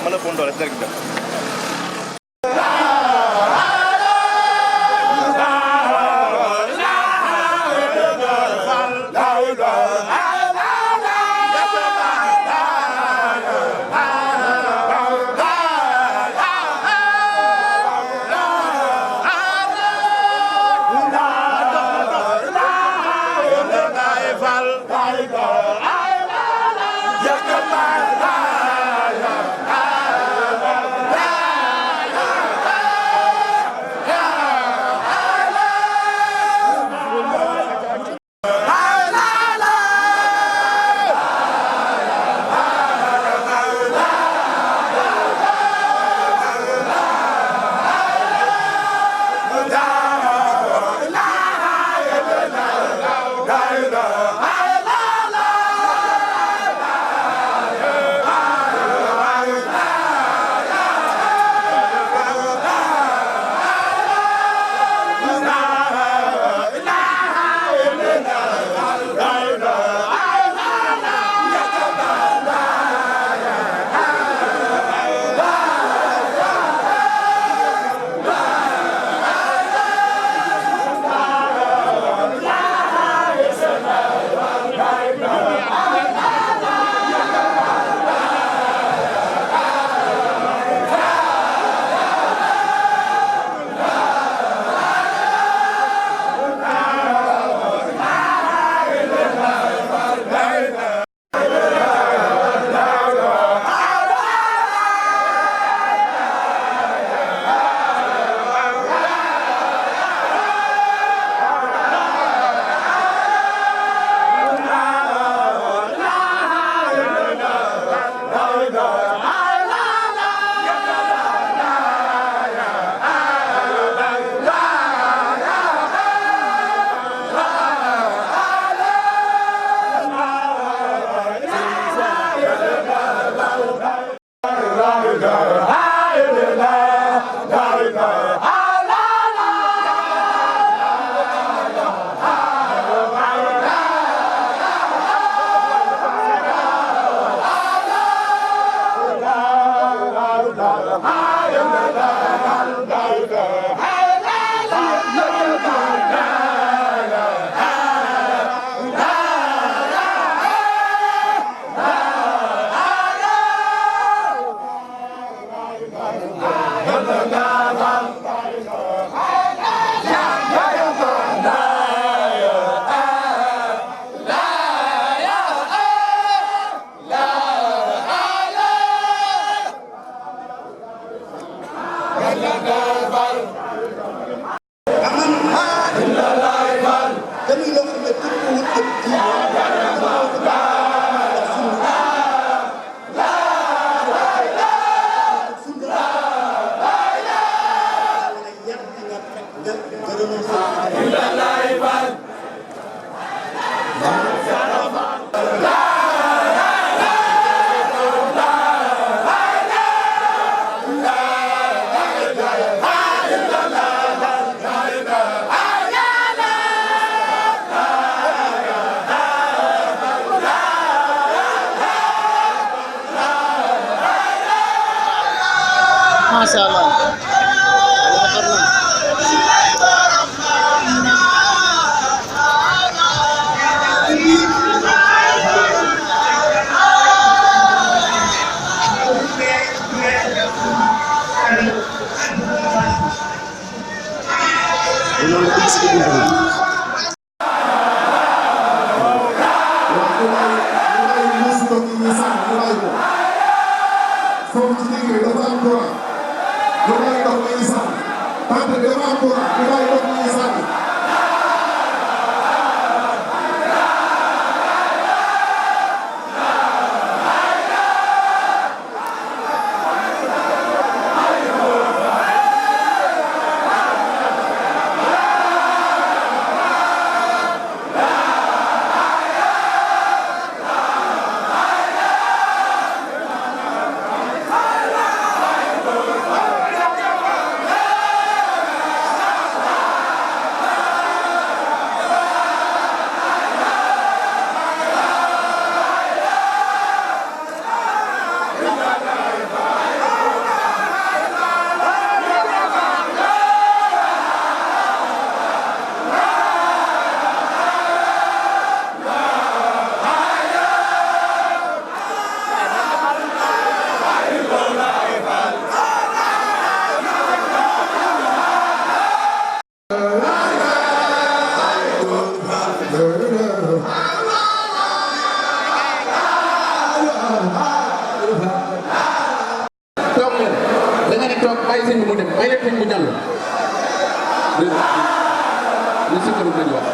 mën a bon doole dina dem. Masyaallah. toog leen da nga ne toog bàyyi sëñ bi mu dem bàyyi leen sëñ mu jàll li si këru lañ wax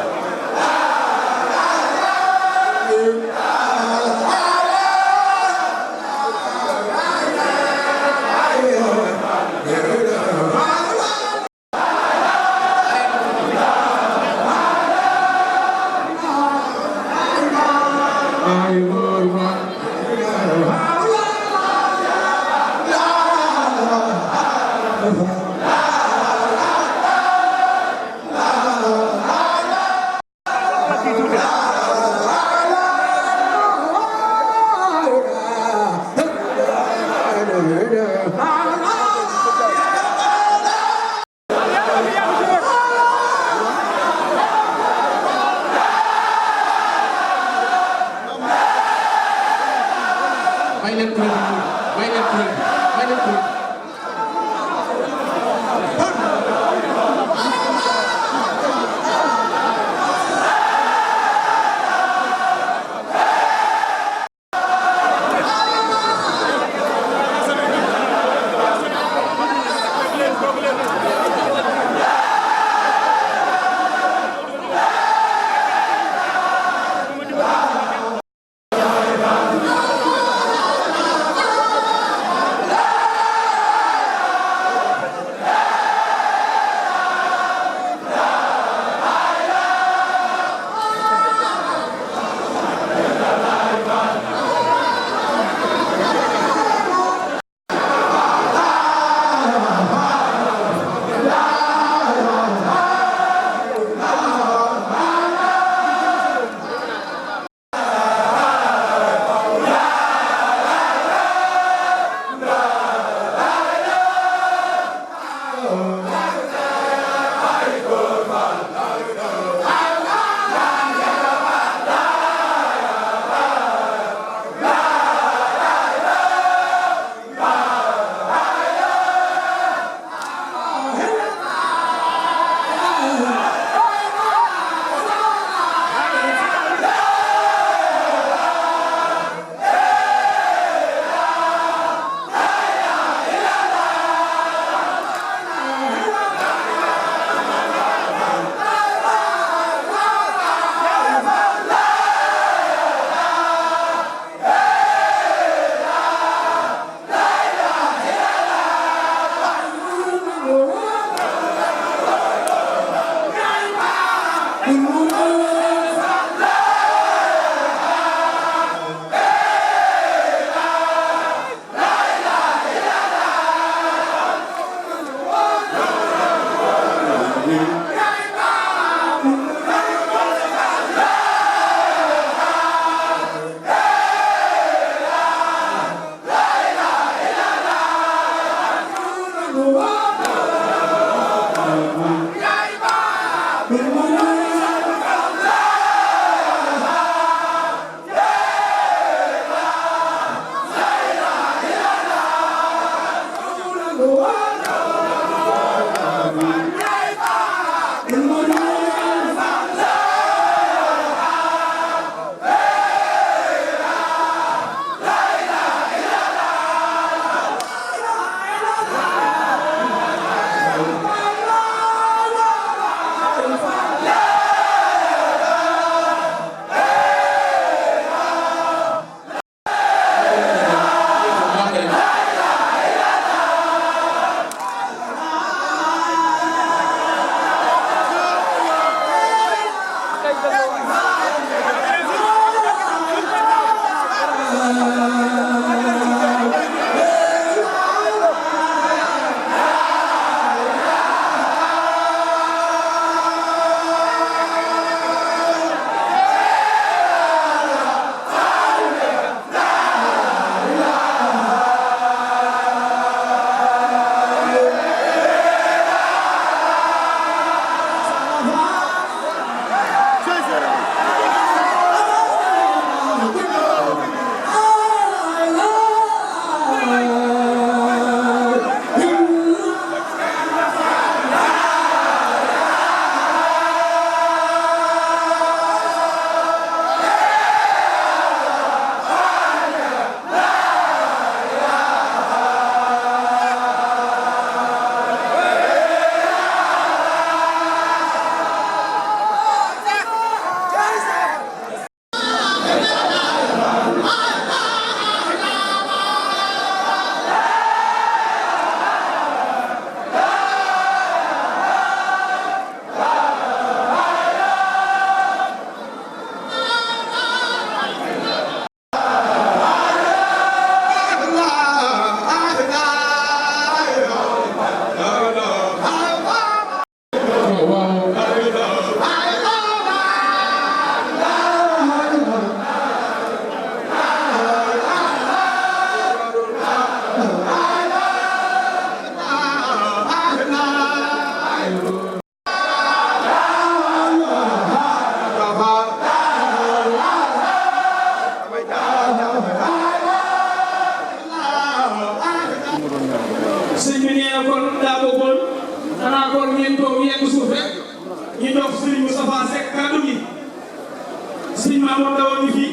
sëñ Mamour Ndaw mi fi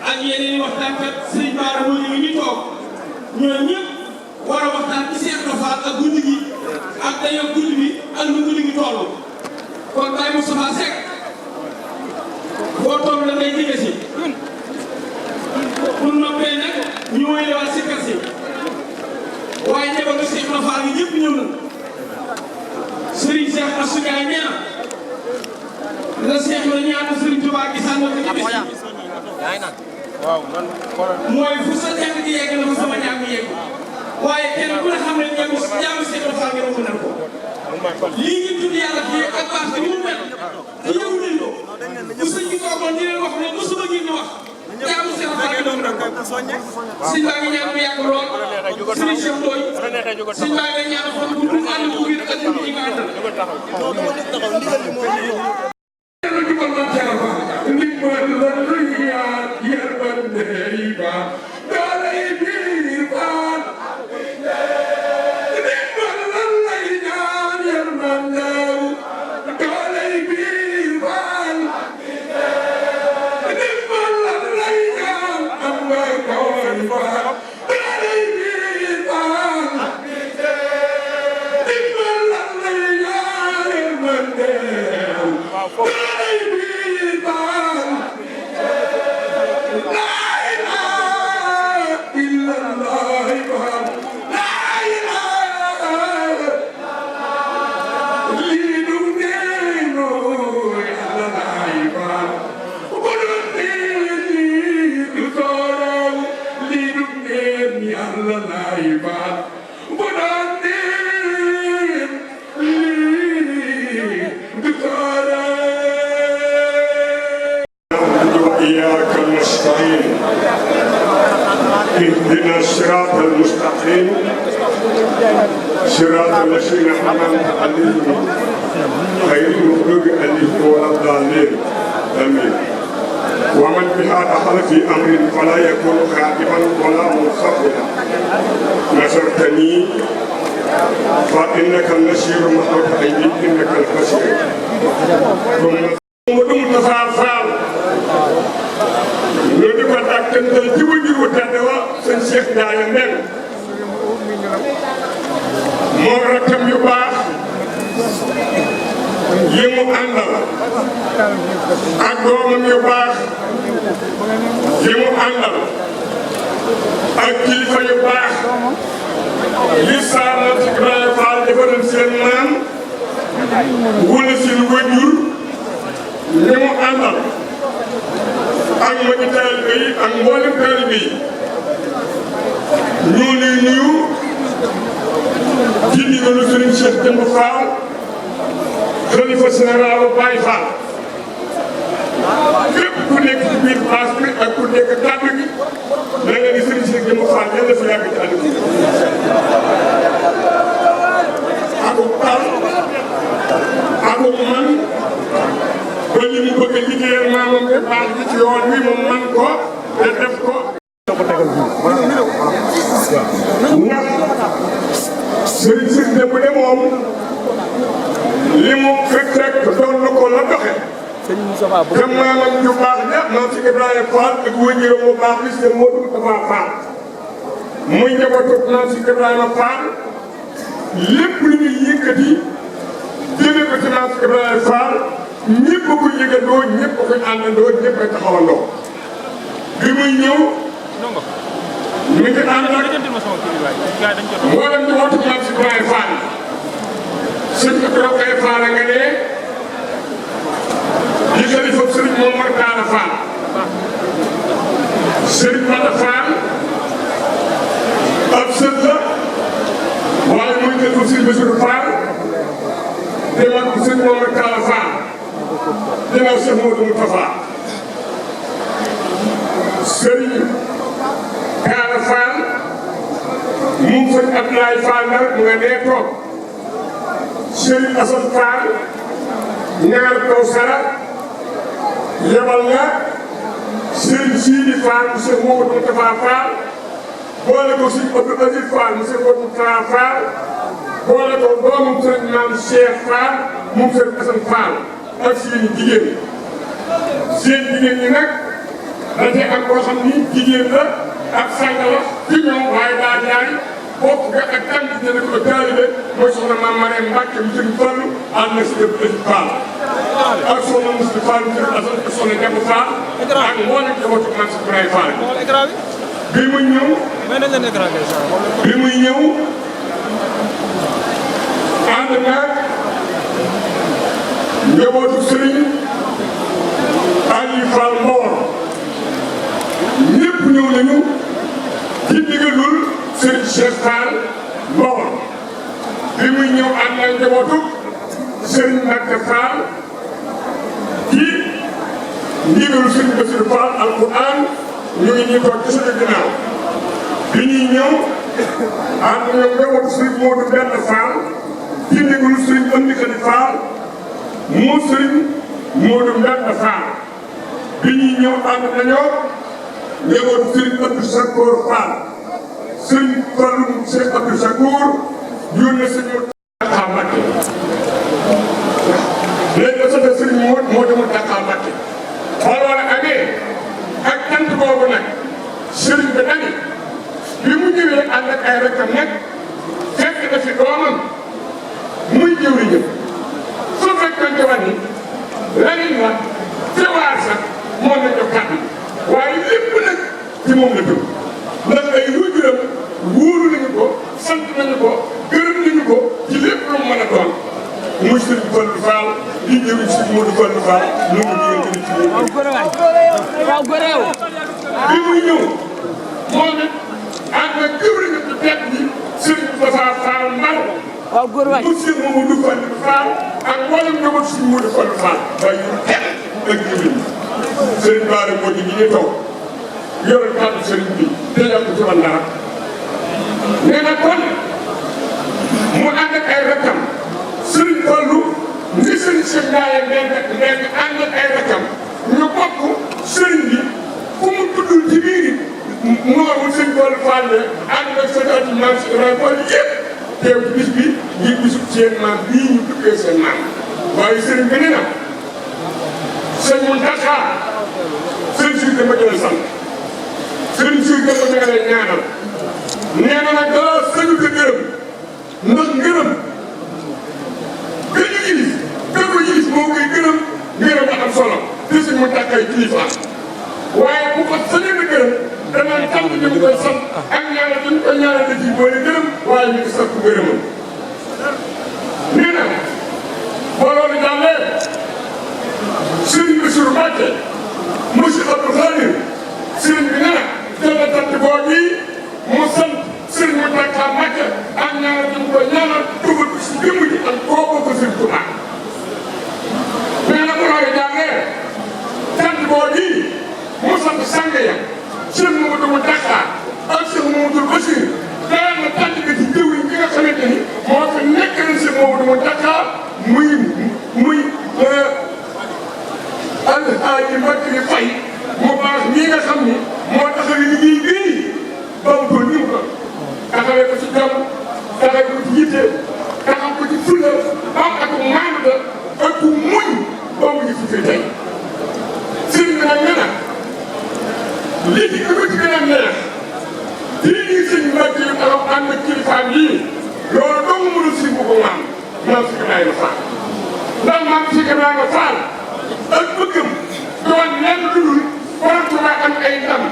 ak yeneen i waxtaankat sëñ Baara Wuli yi ñu toog ñooñu ñëpp war a waxtaan ci Cheikh Rafa ak guddi gi ak dayoo guddi bi ak nu guddi gi toll kon Baye Moustapha Seck boo toll da ngay jege si pour noppee nag ñu wéyalewaat si kër si waaye njabootu Cheikh Rafa gi ñëpp ñëw na Serigne Cheikh Assou Ndiaye nee na la Cheikh la ñaata Serigne Touba gi sànni ko ci bés mooy fu sa jàng gi yegg na fa sama jàng yegg waaye kenn ku ne xam ne jaamu Cheikh Rafa gi romb nañ ko lii ñu tudd yàlla fii ak baax bi mu mel ci yow nañ ko bu sëñ bi toogoon di leen wax ne mosuma ngeen di wax jaamu Cheikh Rafa gi romb nañ ko sëñ baa ngi ñaan mu yàgg lool Serigne Cheikh Ndoye sëñ baa ngi ñaan fan bu dul ànd bu biir ak ñu nga àndal اهدنا الصراط المستقيم صراط الذين أنعمت عليهم غير المغضوب عليهم ولا الضالين آمين. ومن بها دخل في أمر فلا يكون خادما ولا منصفا نصرتني فإنك النصير محمد أيدي إنك البشير ثم تفاعل ñu di ko dàkkantal ci wajur wu tedd wa sëñ Cheikh Ndiaye Mbeng moom rakkam yu baax yi mu àndal ak doomam yu baax yi mu àndal ak kilifa yu baax li saana ci Ibrahima Fall defaral seen maam wala seen wajur ñi mu àndal ak magi taalibe yi ak mboolem taalibe yi ñoo lay nuyu ci ndigalu Sëriñ Cheikh Jëmb Fall xalifa général Baye Fall képp ku nekk ci biir place bi ak ku nekk kàddu gi la nga ni Sëriñ Cheikh Jëmb Fall yàlla fa yàgg ci àdduna ak tal ak man ba li mu bëgg a liggéeyal maamam bu baax bi ci yoon wi moom man ko te def ko. ndax Serigne Cheikh Jëmb de moom li mu fekk rek doon na ko la doxe te maamam ju baax ja maam si Ibrahima Fall ak wëññiram bu baax bi seen Modou Moustapha Fall muy njabootu maam si Ibrahima Fall lépp lu ñuy yëkkati jëme ko ci maam si Ibrahima Fall ñëpp a ko yëgandoo ñëpp a ko àndandoo ñëpp a taxawandoo bi muy ñëw mi ngi ànd ak mboolem di wootu maam si Ibrahima Fall sëñ bi trop ay Fall nga ne di xalifa sëriñ moom Mor Talla Fall sëriñ Mata Fall ab sët la waaye muy xalifa sëriñ Bassirou Fall demal ko sëriñ moom Mor Talla Fall ginnaaw Cheikh Modou Moustapha Serigne Kaala Fall moom sëñ Abdoulaye Fall nag mu nga nee toog Serigne Assane Fall ñaar kaw sara yebal nga Serigne Sidi Fall mu Cheikh Modou Moustapha Fall boole ko si Abdou Aziz Fall mu Cheikh Modou Moustapha Fall boole ko doomu Serigne Mame Cheikh Fall moom Serigne Assane Fall ak seeni jigéen seen jigéen ñi nag da cee am koo xam ni jigéen la ak sànq la ci ñoom waaye daa jaay bokk nga ak tànk jënd ko taalibe mooy soxna Mame Marème Mbacke mu jëm Fallu ànd na si dëpp Ëji Fall ak soxna Moussa Fall mu jëm Assane ak soxna Jabu Fall ak mboolem njabootu Mame Ibrahima Fall bi muy ñëw ànd naag njabootu Serigne Aliou Fall Mboor ñëpp ñëw nañu ci ndigalul Serigne Cheikh Fall Mboor bi muy ñëw ànd naag njabootu Serigne Mbacke Fall ci ndigalul Serigne Bassirou Fall alquran ñu ngi ñuy toog ci suñu ginnaaw bi ñuy ñëw ànd ñoom njabootu Serigne Modou Benn Fall ci ndigalul Serigne Amdi Khady Fall mu Serigne Modou Benn Fall bi ñuy ñëw ànd nañoo njabootu Serigne Abdou Sakour Fall Serigne Fallou Cheikh Abdou Sakour yónnee Serigne Mountakha Mbacké léegi ba soxna Serigne moo demul Mountakha Mbacké xool wala amee ak tant boobu nag Serigne bi dani bi mu ñëwee ànd ak ay rakkam nag fekk na fi doomam muy jëwriñam su fekkante woon ni leneen la teewaat sax moom la jox kàddu waaye lépp nag ci moom la jóg ndax ay waajuram wóolu nañu ko sant nañu ko gërëm nañu ko ci lépp lu mu mën a doon muy Serigne Fallou Fall di jëwriñ Serigne Modou Fallou Fall ñu ngi diggante ci moom. waaw góoreew bi muy ñëw moom it ànd ak jëwriñam bu tedd bi Serigne Fall Mbar waaw góor waay monsieur Mamadou Fallou Fall ak mboolem njabootu Serigne Modou Fallou Fall waaye ñu teel ak jëwriñ Serigne Bara Mbodj gi ñu toog yore kàddu Serigne bi te yàqu ci man dara nee na kon mu ànd ak ay rakkam Serigne Fallou ni Serigne Cheikh Ndiaye ànd ak ay rakkam ñu bokk Serigne bi fu mu tuddul ci biir noonu Serigne Fallou Fall ànd ak sa ati Mame Ibrahima Fall yëpp teew ci bis bi ngir bisu seen maam bii ñu tuddee seen maam waaye Serigne bi nee na sëñ Mountakha sëñ si dama jël sant sëñ si dama jëlee ñaanal nee na nag dara sëñu ko gërëm ndax ngërëm gëju gis gëju gis moo koy gërëm ngërëm am solo te sëñ Mountakha kilifa waaye bu ko sañee na gërëm danaan tànn ñu ngi koy sant ak ñaanal dañu koy ñaanal da ciy boole gërëm waaye ñu ngi sant gërëmam nee na boo loolu jàllee Serigne Bassirou Mbacké monsieur Abdou Khadir Serigne bi nee na jël na tant boobu yi mu sant Serigne Mountakha Mbacké ak ñaanal dañu koy ñaanal dugal ko si jëmm ji ak kooku ko Serigne Touba nee na bu loolu jàllee tant boobu yi mu sant sang ya Cheikh Mamadou Mountakha ak Cheikh Mamadou Bassir daan na tànn nga ci jëwriñ bi nga xamante ni moo fi nekk na Cheikh Mamadou Mountakha muy Alhaaji Mbacke Faye mu baax ñii nga xam ni moo taxawee liggéey bii ba mu toll nii mu ko taxawee ko ci jom taxawee ko ci yitte taxaw ko ci fulla am ak maandu ak muñ ba mu ngi fi tey sëriñ bi nag nee na lii ci ko ci gën a neex lii sëñ Mbacke yu taxaw ànd ak kilifaam yii loolu dong mënul si bu ko maam si Ibrahima Fall ndax maam si Ibrahima Fall ak bëggam doon lenn lu dul borom Tuuba am ay ndam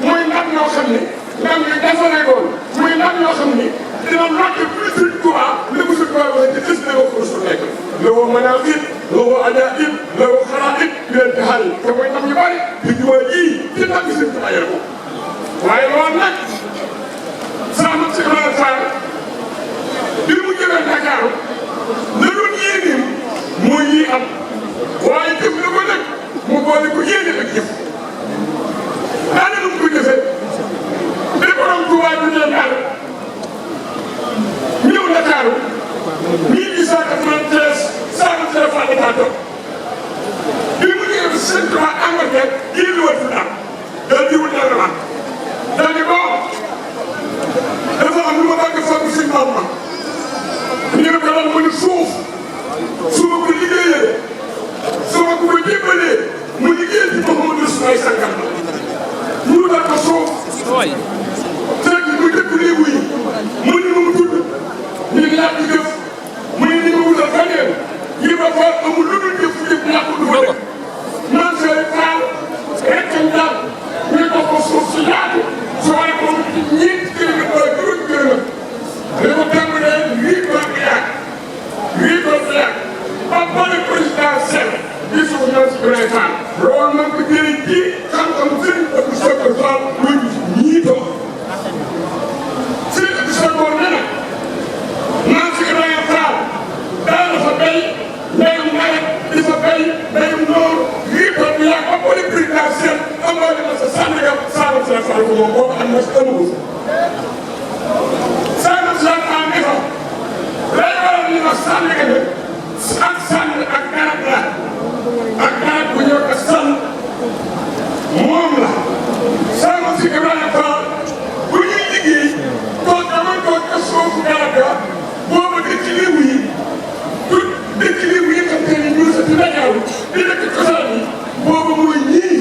muy ndam yoo xam ni ndam yu defaree doon muy ndam yoo xam ni dina lott plus Sëriñ Tuuba la ko Sëriñ Tuuba waxee ci xës na wax ko su nekk la woo manaqib la woo ajaib la woo xaraib leen di xaal te mooy ndam yu bari di jumaa ji ci ndam yi Sëriñ Tuuba yore ko waaye loolu nag sama si Ibrahima Fall bi mu jëlee Dakar la doon yéeneem mooy lii am waaye jëf na ko nag mu boole ko yéene ak jëf daanaka nu mu ko defee ba borom Tuuba ñu leen daal ñëw Ndakaaru 1893 saa ma teel a fàtte kaa toog bi mu ñëwee ba Sëriñ Tuuba Angleterre yéen war fi daal daal di wut daal la daal di bon dafa am lu ma bëgg a fàggu Sëriñ Bamba ñu ne ko daal ma ni suuf su ma ko liggéeyee su ma ko jébbalee mu defal ko moom boobu am na si ëmb sànni sànni en effet lay waral ñu wax sànni que ne ak sànni ak garab la ak garab bu ñëw ak sànni moom la sànni si Ibrahima Fall bu ñuy liggéey toog dama toog ak suufu garab ga boobu dëkk lébu yi tout dëkk lébu yi xam te ni ñu sa ci Dakar di dëkk cosaan yi boobu mooy ñii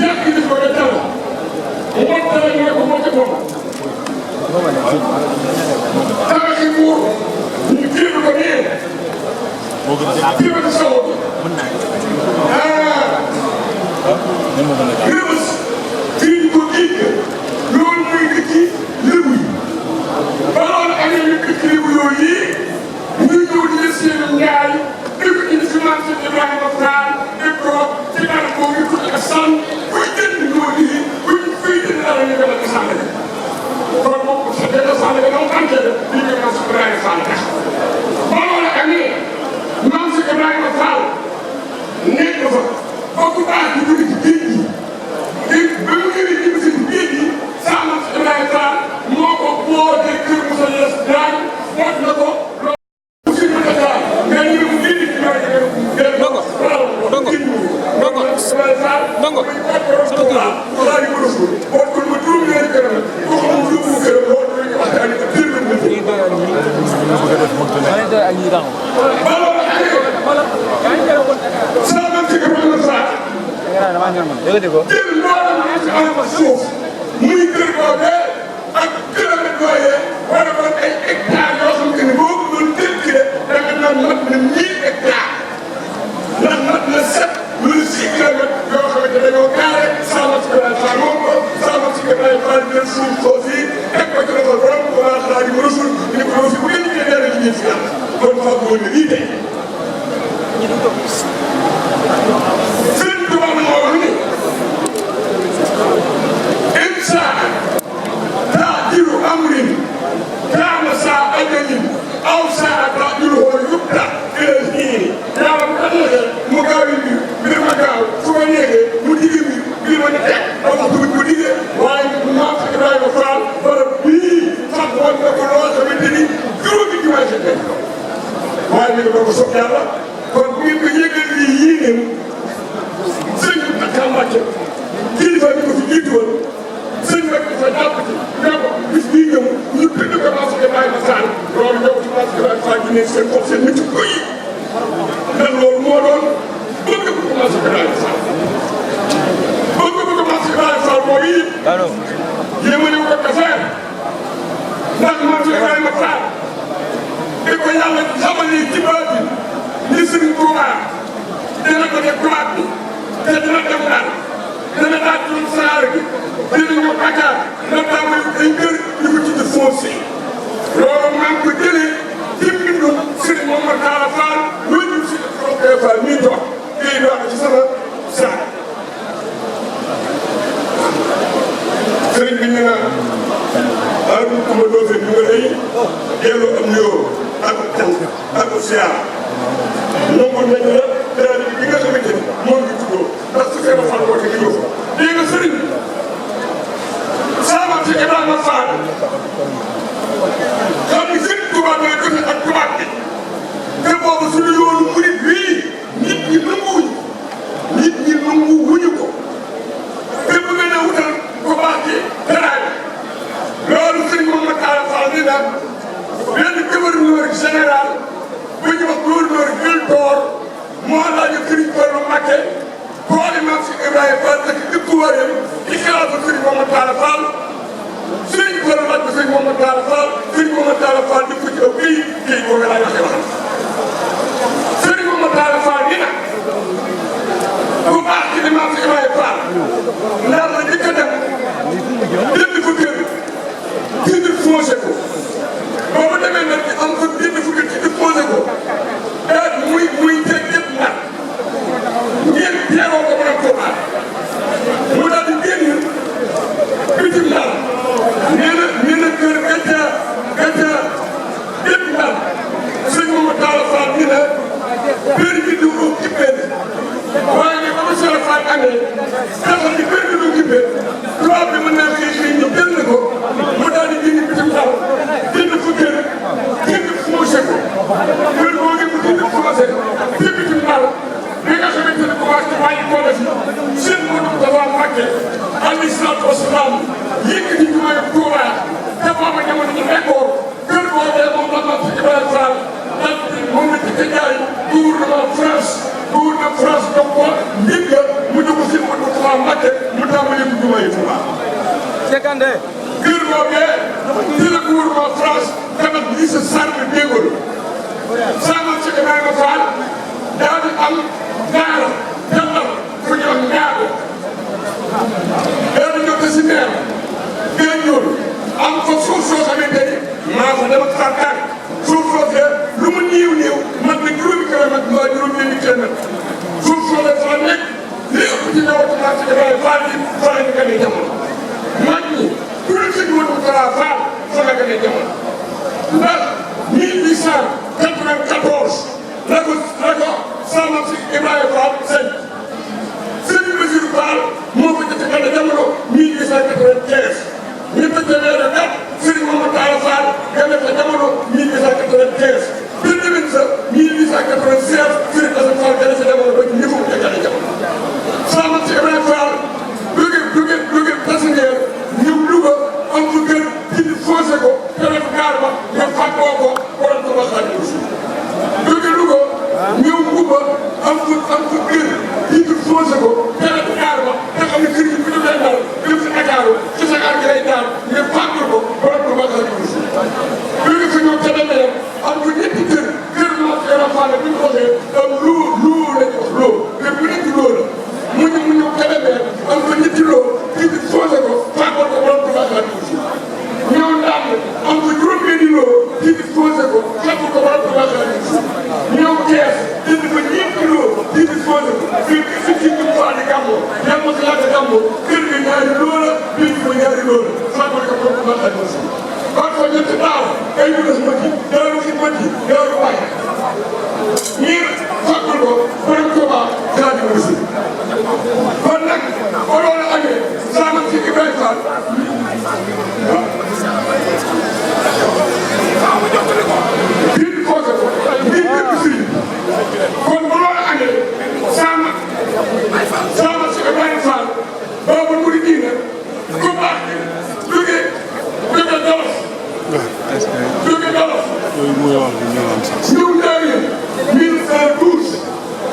yàq yi ko nga dal moom dara ñu ne ko moo ca moom tabaxi buur ñu jéem ko nii jéem sawo rëbës fii ko géej loolu mooy dëkk lébu yi ba loolu amee ñu dëkk lébu yooyu yi ñu ñëw di la seen ngaay dëkk indi si marché Ibrahima Fall dëkk ko ci dara boobu ñu tudd ak sànn kuy jënd ñoo lii kuy jënd dara ñu gën a sànn kon moom sa benn sànn nga doon tànkee de lii nga mas Ibrahima Fall tax ba loolu amee maam si Ibrahima Fall nekk fa ba ku baax di jóge ci géej gi ba mu ñëwee ci biir géej gi saa maam si Ibrahima Fall moo ko bootee kër Moussa Yes Diagne boot na ko loolu si mu daal nga ñëw mu génn ci ñoom ndongo ndongo ndongo ndongo sama kër wala yu ko rasul boot ko ma juróom ñaari këram ko xam lu mu këram loolu ñu waxtaane ko téer na ni doy ak ñi daw saa maam si Ibrahima Fall jël loolu suuf muy kër boobee ak kilomètre yooyee war a doon ay hectares yoo xam ne boo ko doon calculé da nga naan mat na 1000 hectares ndax mat na 7 wala 6 kilomètres yoo xamante dañoo gaare Saalum si Ibrahima Fall moom ko Saalum si Ibrahima Fall jël suuf soo si teg ko ci loxo borom ko waa xalaat yi mu rasul ñu ko doon si bu ngeen ñu dee ci ñun si yàlla kon faa ko ne lii tey Sëriñ Tuubaa moo wax ni insa taajiru amrin kaana saa ajalin aw saa taajiru hoo yubta ilal hiini yàlla bu ko neexee mu gaaw yi mbir ma gaaw su ko neexee mu digg mbir ma ñu teg ba waxtu bi mu diggee waaye maam si Ibrahima Fall barab bii sax woon na ko loo xamante ni juróomi jumaa si teg waaye ñu ngi doon ko soog yàlla kon bu ngeen ko yëgal lii yii ne sëñ bi ak Mbàkke kilifa bi ko fi jiitu woon sëñ bi dafa jàpp ci ne ko bis bii ñëw ñu tudd ko Maam Ibrahima Fall loolu ñëw ci Maam Ibrahima Fall di ne seen xol seen nit ko yi ndax loolu moo doon bëgg ko Maam Ibrahima Fall bëgg ko Maam Ibrahima Fall moo yi yéemale ko kafeer ndax Maam Ibrahima Fall di ko yàlla xamalee ci baatin ni Sëriñ Tuubaa dina ko def droit bi te dina dem daal dina daal di doon saar gi dina ñëw Dakar dina tàmbali ay kër yu ko tudd foncé loolu maa ngi ko jëlee ci mbindum Sëriñ Momar Talla Fall wéñu si Rokhaya Fall mii toog kii doon ci sama saar sëriñ bi ñu naan Arouna Coumba Ndoffène ñu nga lay delloo am nuyoo ak cant ak siyaar nangu nañ la daal bi nga xamante ni moom ngi tuddoo ndax su fekkee Fall woote nga ñëw fa. dégg nga sëriñ saa maam si Ibrahima Fall xam ni Sëriñ Tuubaa dana joxe ak tubaab bi te boobu suñu yoonu murit bii nit ñi nangu wuñu ko te bëgg na wutal ko baax ci teraay loolu Sëriñ Momar Talla Fall ni nag benn gouverneur général bu ñu wax gouverneur Viltor moo laaj Sëriñ Fallu Mbakke boole Maam si Ibrahima Fall ak dëkkuwaayam ci xilaafa Sëriñ Momar Talla Fall Sëriñ Fallu laaj ko Sëriñ Momar Talla Fall Sëriñ Momar Talla Fall def ko ci aw kii boobu laay waxee waxam Sëriñ Momar Talla Fall ni nag bu baax ci di Maam si Ibrahima Fall ndax la njëkk a dem jënd fa kër jënd foncé ko boo ko demee nag am fa jënd fa kër ci déposé ko daal muy teg yëpp nag ngeen teewoo ko mën a ko baax mu daal di génn bitim daal nee na kër gàncax yëpp daal Sëriñ Momar Talla Fall ni na benn bi du ci benn waaye ne ba Massalikoul Fall amee dafa di bëri lu occupé tubaab bi mën naa xëy ñu jënd ko mu daal di jënd bitim taw jënd fu kër jënd foncé ko kër boo ngi mu jënd foncé ci bitim taw bi nga xamante ne commencé wàññi ko la fi seen mënu dafa Mbàkke alayhi salaatu wasalaam yëkkati ñu may Tuuba te booba jamono ñu nekkoon kër boobee moom la Mame Ibrahima Fall ak moom la ci jaay gouvernement France jox ko ndigal mu jóg si mënu Tuuba Mbàkke mu tàmbali ko ñu may Tuuba Sekande kër boobee ci la gouvernement France tamit lii sa sarme déggoo sama ci Ibrahima Fall daal di am gaara jàllal fu ñu wax ñaar daal di ñëw te si neer gën ñëw am fa suuf soo xamante ni maa fa dama tàntaan suuf soosee lu mu néew néew mat na juróomi kilomètre mbaa juróom-benni kilomètre suuf soosee fa nekk li ëpp ci ñëwatu Mame Ibrahima Fall bi fa la ñu gënee jamono mag ñi kuréel si ñu woon Fall fa la gënee jamono ndax 1894 la ko sama si Ibrahima Fall sëñ Serigne Bassirou Fall moo ko jot a gën a jamono 1895 ñu tëjee weeru kat Serigne Mamadou Talla Fall gën a fa jamono 1895 te déwén sa 1896 Serigne Assane Fall gën a fa jamono ba ñu ko gën a jamono sama si Ibrahima Fall jóge Tassingeer ñëw Louga am fa kër ci foncé ko te def gaar ba nga fàggoo ko borom ko wax ak jóge Louga ñëw Mbuuba am fa kër yi ñu foncé ko te def gaar ba te xam ne kër gi bu ñu dee dal dem si Dakar ci sa gaar gi lay daal nga fàggul ko borom ko wax ak jóge fa ñëw ca Demba am fa ñetti kër Mame Ibrahima Fall bi ñu waxee am loo la ñu wax loo kër bu nekk loo la mu ñëw ca Demba am fa ñetti loo ci foncé ko fàggul ko borom ko wax ak ñëw Ndam am fa juróom-benni loo ci foncé ko fàggul ko borom ko wax ak ñëw Kees jënd fa ñeenti loo ci foncé ko fii ci Fall di gàmmoo yàlla mos a yàgg a gàmmoo kër gi ñaari loo la bii ko ñaari loo la fàggul ko borom ko wax ak kon fa ñetti daaw ay dunas ma ci daaru si ma ci daaru waay ñii fàggul ko borom ko baax daa di aussi kon nag ba loolu amee sama ci Ibrahima Fall bii di foncé ko bii dëkk si kon ba loolu amee sama ci Ibrahima Fall boobu mu di diine ku baax jóge Jolof jóge Jolof ñëw Njaaréem 1912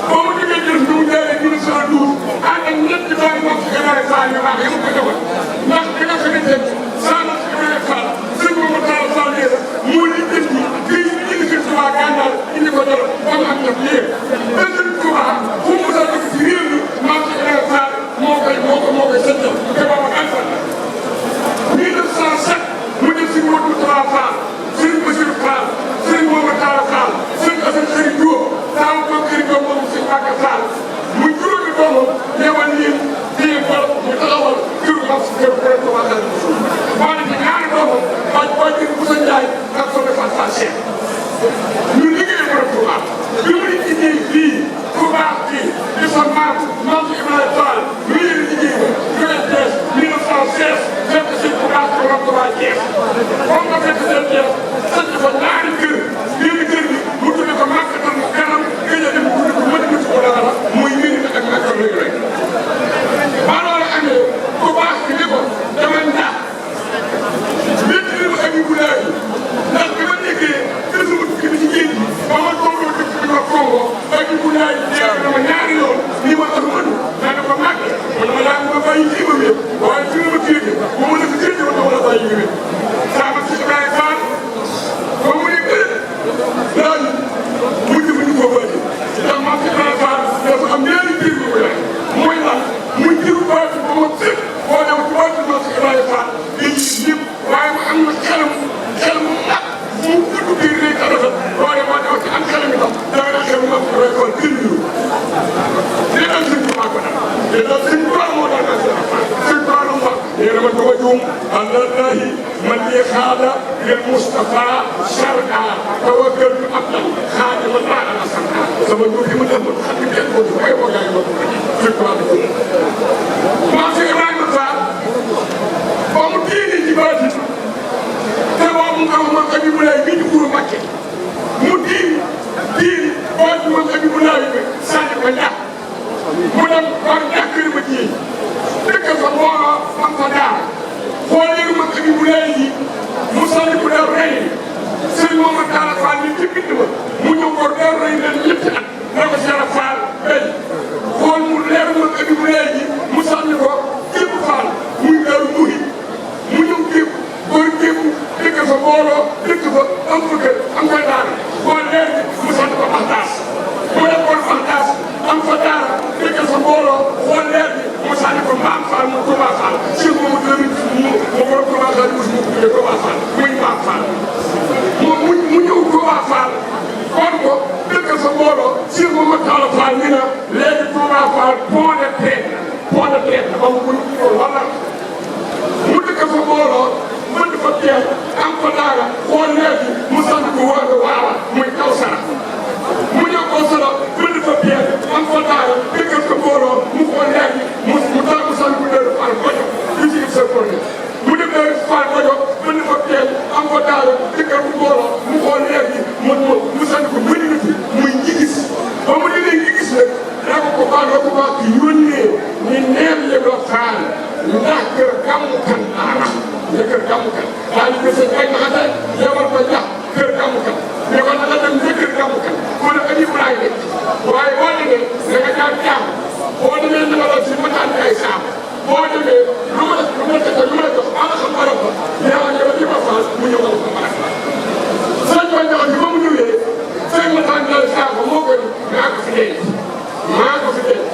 ba mu jógee Jolof ñëw Njaaréem 1912 ànd ak ñetti doom Mame Ibrahima Fall yu baax yi mu ko joxoon ndax bi nga xamante ne sama Ibrahima Fall sëñ Mamadou Talla Fall nee na moo di indi kii indi Sëñ Tuubaa Gànnaar indi ko Jolof ba mu am ñëpp yéen te Sëñ Tuubaa fu mu mos a dëkk ci réew mi Mame Ibrahima Fall moo koy sëñtal te boobu àntal 1907 mu def si Modou Talla Fall Serigne Bassirou Fall Serigne Mamadou Talla Fall Serigne Assane Serigne Diop taawu ko kër ga moom Serigne Mbacke Fall mu juróomi doomam ñëwal leen téye ko mu taxawal kër mag si kër bu rek ko waxal boole ci ñaari doomam boo jël Moussa Ndiaye ak Soxna Fatou Fall Cheikh ñu liggéey borom Touba bi mu di liggéey fii ku baax fii di sa maam Mame Ibrahima Fall ñu leen liggéey ko jóge Thiès 1916 fekk si ku baax borom Touba Thiès moom nga fekk seen Thiès sant fa ñaari kër benn kër gi mu tudde ko Makkatal mu kanam gëj a dem tudde ko Madinatu ko dara muy Médina ak Makka lay rek ba loolu amee ku baax bi ni ko dama ndax métti li ma ami bulaay ndax bi ma nekkee desuma tukki bi ci géej gi ba ma tolloo dëkk bi ma Congo ami bulaay neex na ma ñaari yoon ni ma Ahmadu naa ko màgg man ma yaa ma bàyyi kii ma wér waaye fi ma téye ba ma def géej ma dama la bàyyi wér sama ci Ibrahima Fall ba mu ne gërëm daal mu jëfandikoo baati ndax Mame Ibrahima Fall dafa am ñaari mbir yu ko yaay mooy lan muy jiwu baati ba ma sëkk boo dem ci baati Mame Ibrahima Fall dañuy ñëpp waaye mu am na xel mu mag mu gudd biir rek a rafet boo dem ci am xel mi tam danga na xel Mame Ibrahima Fall gën ñu li dal sëñ Tuubaa ko dal li dal sëñ Tuubaa moo dal sëñ Tuubaa lu wax nee na ma dama juum allahi man li xaada lil Mustafa shar'a tawakkaltu abdan xaadima laa ala sama ndur yi ma dem xam ne kenn ko ay boo yaay ma ko sëñ Tuubaa kon jàkkari ma ji dëkk fa mbooloo am fa daara xool yëngu ma ëndi bu lay ji mu sànni bu daw rey sëñ Momar Talla Fall ni ci bind ma mu ñëw ko daw rey leen ñetti at na ko Cheikh Fall béy xool mu leer ma ëndi bu lay ji mu sànni ko képp Fall muy daw muhi mu ñëw képp góor képp dëkk fa mbooloo dëkk fa am fa kër am fa daara xool leer bi mu sànni ko Maxtaas mu nekkoon Maxtaas am fa daara dëkk fa mbooloo xool leer bi mu sànni ko Mame Fall mu Touba Fall si moomu tamit mu borom Touba Fall mu tuddee Touba Fall muy Mame Fall mu ñëw Touba Fall kon ko dëkk fa mbooloo si moomu Talla Fall ñu ne léegi Touba Fall pont de traite dafa mu wala mu dëkk fa mbooloo mën fa teel am fa daara xool leer bi mu sànni ko waawa muy Kawsara mu ñëw Kawsara mën fa teel am fa daara dëkkal ko mbooloo mu xool leer bi mu taal mu sànni ko dër Fall Bojo du ci sa projet mu dem dër Fall Bojo mën fa teel am fa daara dëkkal ko mbooloo mu xool leer bi mu sànni ko bëri na fi muy njigis ba mu demee njigis nag daa ko baax yónnee ni neen yëpp la Fall ndax kër gàmmu kan aara ne kër gàmmu kan daal di gis ay naxate yebal ko jax kër gàmmu kan ne ko naka dem ne kër gàmmu kan ko ne ak Ibrahima waaye boo demee da nga jaar jaam boo demee na nga doon si mataan ay saam boo demee lu ma jox ala xam barab ba yaa ngi ba ma Fall mu ñëw ko barab sëñ ko jox bi ba mu ñëwee sëñ mataan ay saam moo ko maa ko fi denc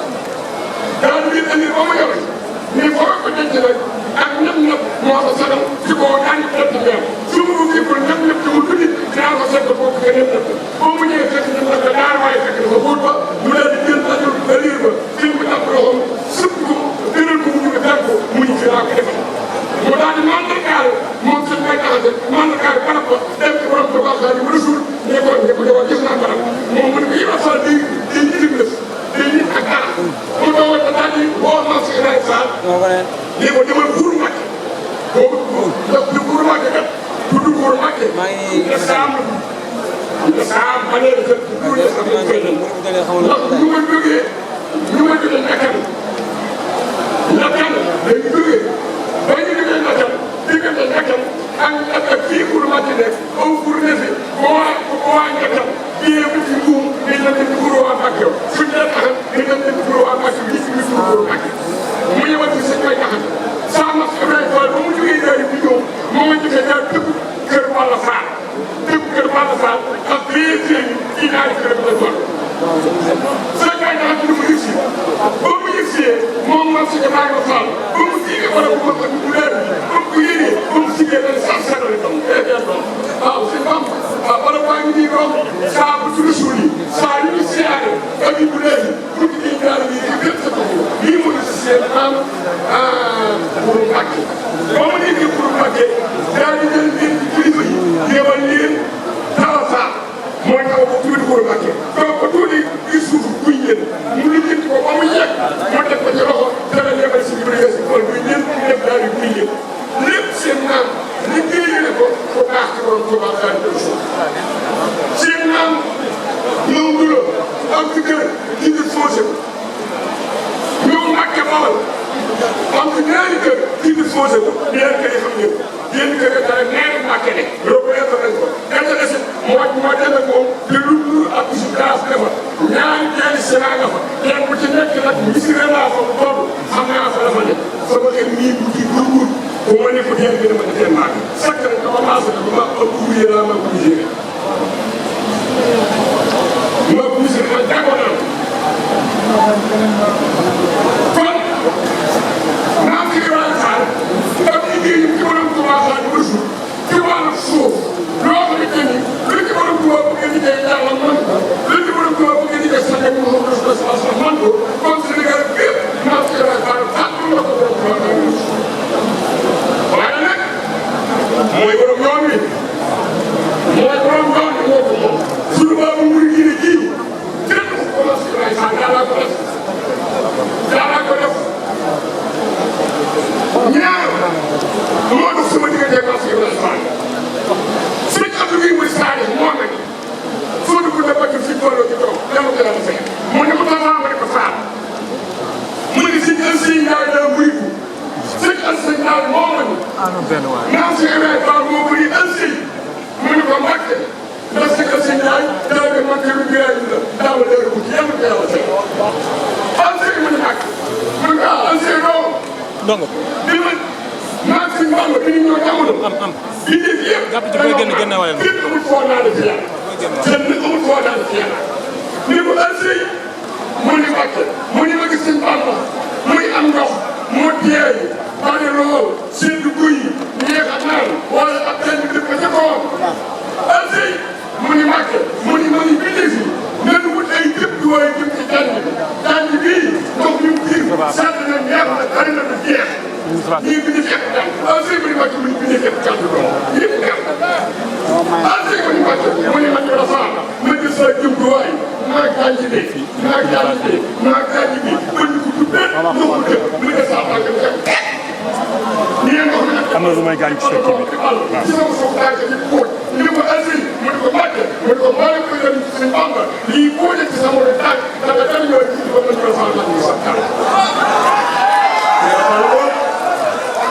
daal di indi ba mu yor ni foo ko denc nag ak ñëpp moo ko sagal ci kaw daañu tëdd mbéyam su ma ko kii kon ñëpp ci mu tudd dinaa ko seet bokk nga ñëpp ba mu ñëwee fekk ñëpp nag daara waaye fekk na ko buur ba mu leen di jël tajul ba liir ba suñ ko jàpp loxoom sëpp ko tëral ko mu ñu ko teg ko mu ñu fi laa ko defal mu daal di mandargaal moom suñ koy taxate mandargaal barab ba dem ci borom Tuubaa Xaadimu Rasuul ne ko gis naa barab moom mu ne ko yëpp Fall di jirim la di nit ak dara mu doon daal di woo Mame Cheikh Ibrahima Fall lii ko demal Buur Mbàkke boobu du Buur Mbàkke kat tudd Buur Mbàkke nga saam ba léegi kat duur ya sax lañ koy ndax ñu ma jógee nakkan dañu jógee ba ñu jógee nakkan diggante nakkan ak fii Buur Mbàkke nekk aw Buur nefi boo waa nakkan biyee bu ci buum dañ la dem Buur waa Mbàkke yow suñ leen taxal dañ la dem Buur waa Mbàkke bi ci Buur Mbàkke mu ñëwaat ci sëñ koy taxal saa ma Ibrahima Fall ba mu jógee daal di ñëw moo ma jógee daal dëkk kër Balla Fall ak bii ci ñaari kër la toll. sëñ koy taxal ci lu mu yëg si ba mu yëg si moom Mame Cheikh Ibrahima Fall ba mu siggee wala bu ma bu leer bi ba mu ko yéenee ba mu siggee dañ sax seetlu itam waaw sëñ Bamba waaw wala baa ngi nii doom saa bu ci Rasuul yi saa yu ñu siyaare ak yu bu leer yi pour que ñuy jaar yi gën sa bopp lii mu ngi si seen maam Buur Mbàkke ba mu nekkee Buur Mbàkke daal di jël leen ci kilifa yi yebal leen Talla Fall mooy taw ba tuuti Buur Mbàkke donc ba tuuti gis suuf buy ñëw mu lijjanti ko ba mu yegg mu teg ko ci loxo dana yebal si Ibrahima si tool buy ñëw def daal di buy ñëw lépp seen maam liggéeyale ko bu baax ci borom Tuubaa Xaadimu Rasuul seen maam ñëw Ndulo am ci kër ci biir fossé ko ñëw Mbàkke Bawal am ci ñaari kër ci biir fossé ko ñaari kër yi xam ngeen yéen kër yi dara ñaari Mbàkke ne loolu ko yëpp nañ ko gerte la si moo dem ak moom te lu ak bisu glace dafa ñaari teeni sénat nga fa kenn bu ci nekk nag misiré laa fa boobu xam naa fa la fa nekk sama xel nii bu ci gurgur bu ma ne ko yéen gën a mën a teel maa ngi sakk nañ ko commencé na ma ëpp ouvrier laa ma bougé ma bougé ma jàngoon naa kon Mame Cheikh Ibrahima Fall ak liggéey ci borom Tuubaa Xaadimu Rasuul ci wàllu suuf loo xamante ni lu ci borom Tuubaa bu ngeen liggéey yàlla man ko lu ci borom Tuubaa bu ngeen liggéey sax mu man ko comme Sénégal bépp Mame Cheikh Ibrahima Fall fàttali na ko borom Tuubaa Xaadimu Rasuul waaye nag mooy borom yoon wi moo ko moom suñu baabu murid yi ne jiw kenn ku ko Mame Cheikh Ibrahima Fall yàlla ko def ñaar moo dox sama diggante ak Mame Cheikh Ibrahima Fall sëñ Abdou Guèye muy Sadio moo nag foo dugg na bëgg fi tolloo ci toog dama ko daan fekk mu ne ma taxaw ma ne ko Fall Alsey Ndiaye daa bëriku sëñ Alsey Ndiaye moo ma ni naa si Ibrahima Fall moo bëri Alsey mu ne ko Mbàkke ndax sëñ Alsey Ndiaye daa dem Mbàkke bi Birahim la daaw dara bu ci yàlla ko yàlla tey Alsey mu ne Mbàkke mu ne ko Alsey doo bi ma maa si Mbàmba bi ñu ñëw jamono bi def yëpp képp amul foo naa la fi yàlla kenn amul foo naa la fi yàlla ni ko Alsey mu ni Mbàkke mu ni ma gis sëñ Bamba muy am ndox mu teey bari lool sedd guy neex a naan wala ab kenn dëkk ca kawam Alsey mu ni Mbàkke mu ni bindee fi nan wut ay jëmtuwaay jëm ci jànj bii ndox ñu biir sàdd na neex na bari na du jeex ñii bindee fi daal Alsey mu ni Mbàkke mu ni bindee fi kàddu doom yëpp neex Alsey mu ni Mbàkke mu ni ma jëla saa ma gis sa jëmtuwaay maa gàncax bi maa gàncax bi maa gàncax bi ba ñu ko tuddee ñoo ko def mu ne saa bànq bi dem. nii la ndox mi nag. am na lu may gàncax ci kii bi waaw ci sama suuf gàncax bi pooj ñu ne ko Alsey mu ne ko Mbàkke mu ne ko maa ngi koy dem ci seen Bamba lii poojee ci sama wala tànk danga dara ñëw ci ba ma ñu ko saa bànq bi sax kàlla.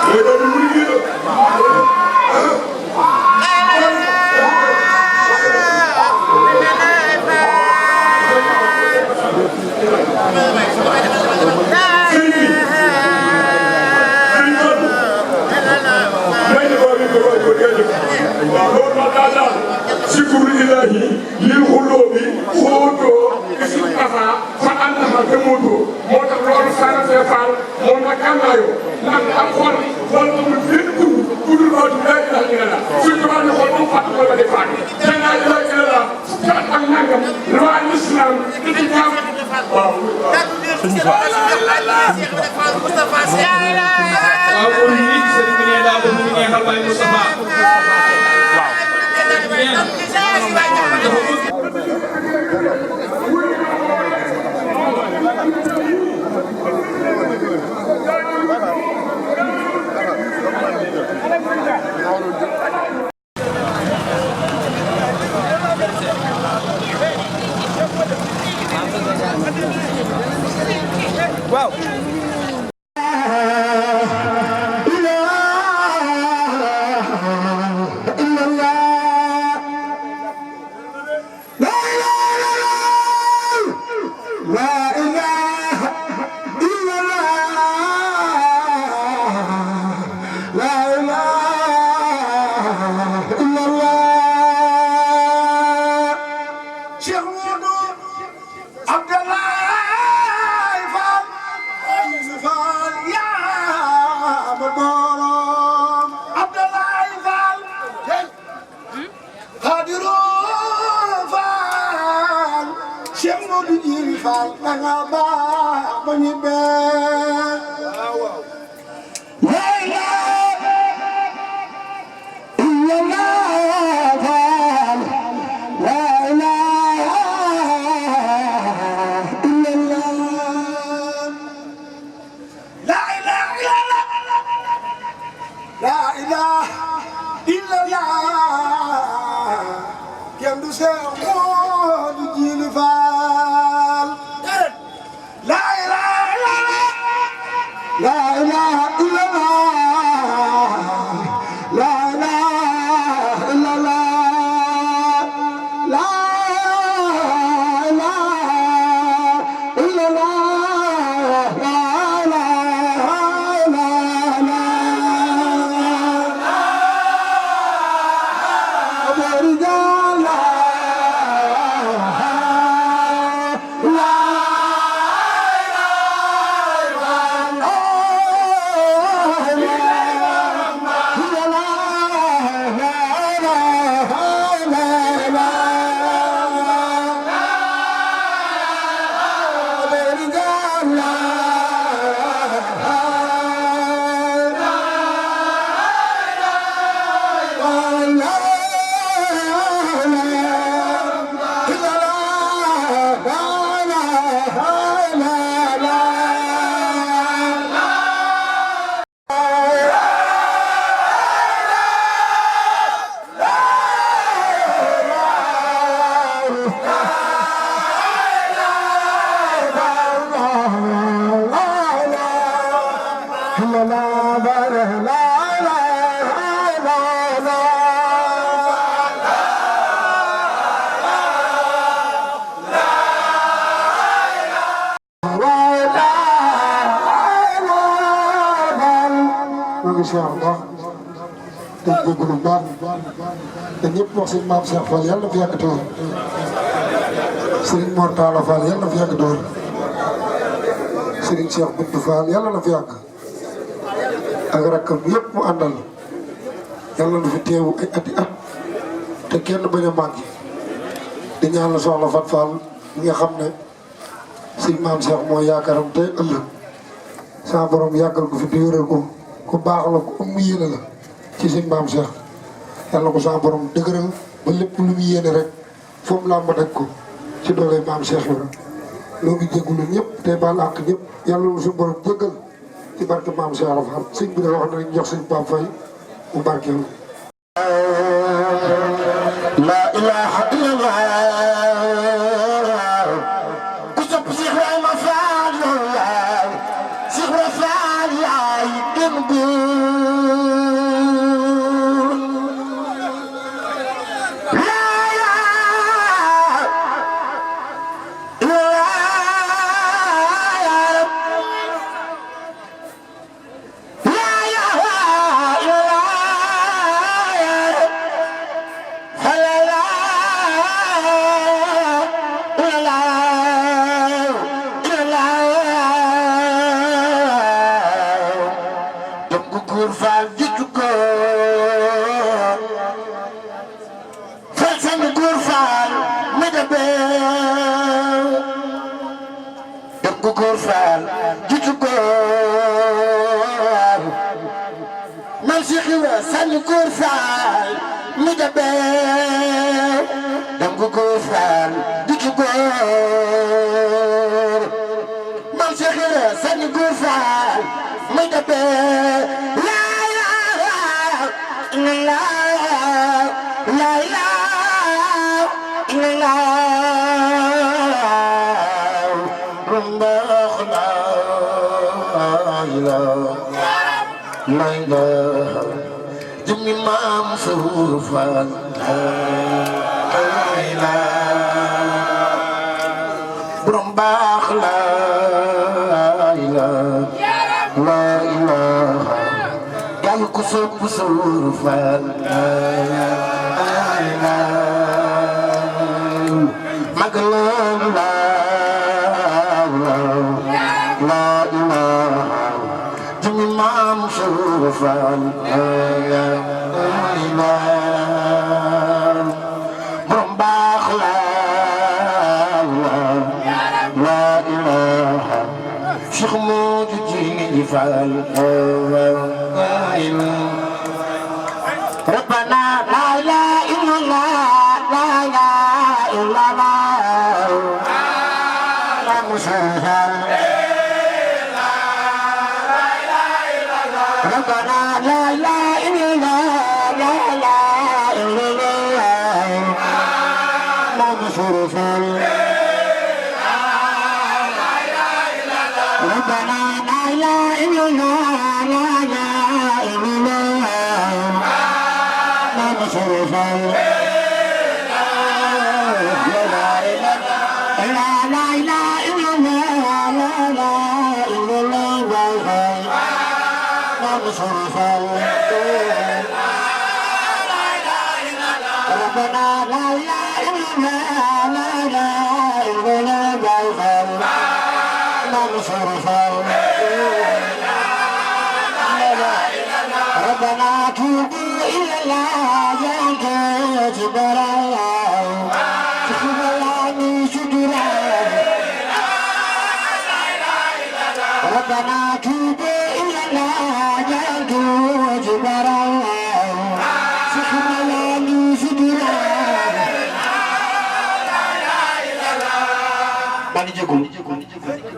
mais loolu mu ngi la. شكر إلهي للقلوب خودو اسم أفا فأنها تموتو موتا لول سانا سيفال موتا كانايو نك أقول من بينكم كل ما لا إله إلا الله سيكون يقول من فاتح ولا دفاع لا إله إلا الله فات أنكم روا الإسلام كتاب Wow. ñëpp wax sëñ Mame Cheikh Fall yàlla na fi yàgg te wér Serigne Mor Talla Fall yàlla na fi yàgg te wér Serigne Cheikh Bintou Fall yàlla na fi yàgg ak rakkam yëpp mu àndal yàlla na fi teewu ay ati at te kenn bañ a manqué di ñaan la soxla Fat Fall mi nga xam ne sëñ Mame Cheikh mooy yaakaaram tey ëllëg sa borom yàggal ko fi di wéral ko ku baax la ku am yéene la ci sëñ Mame Cheikh yàlla ko sa borom dëgëral ba lépp lu mu yéene rek foofu laa ma daj ko ci doole Mame Cheikh la loo ngi jégalu ñëpp te baal àq ñëpp yàlla lu suñu borom jégal ci barke Mame Cheikh la Fall sëñ bi da wax nañ jox sëñ Pape Faye mu barkeel la ilaha illallah ku sopp Cheikh Ibrahima Fall Cheikh Ibrahima Fall yaay gën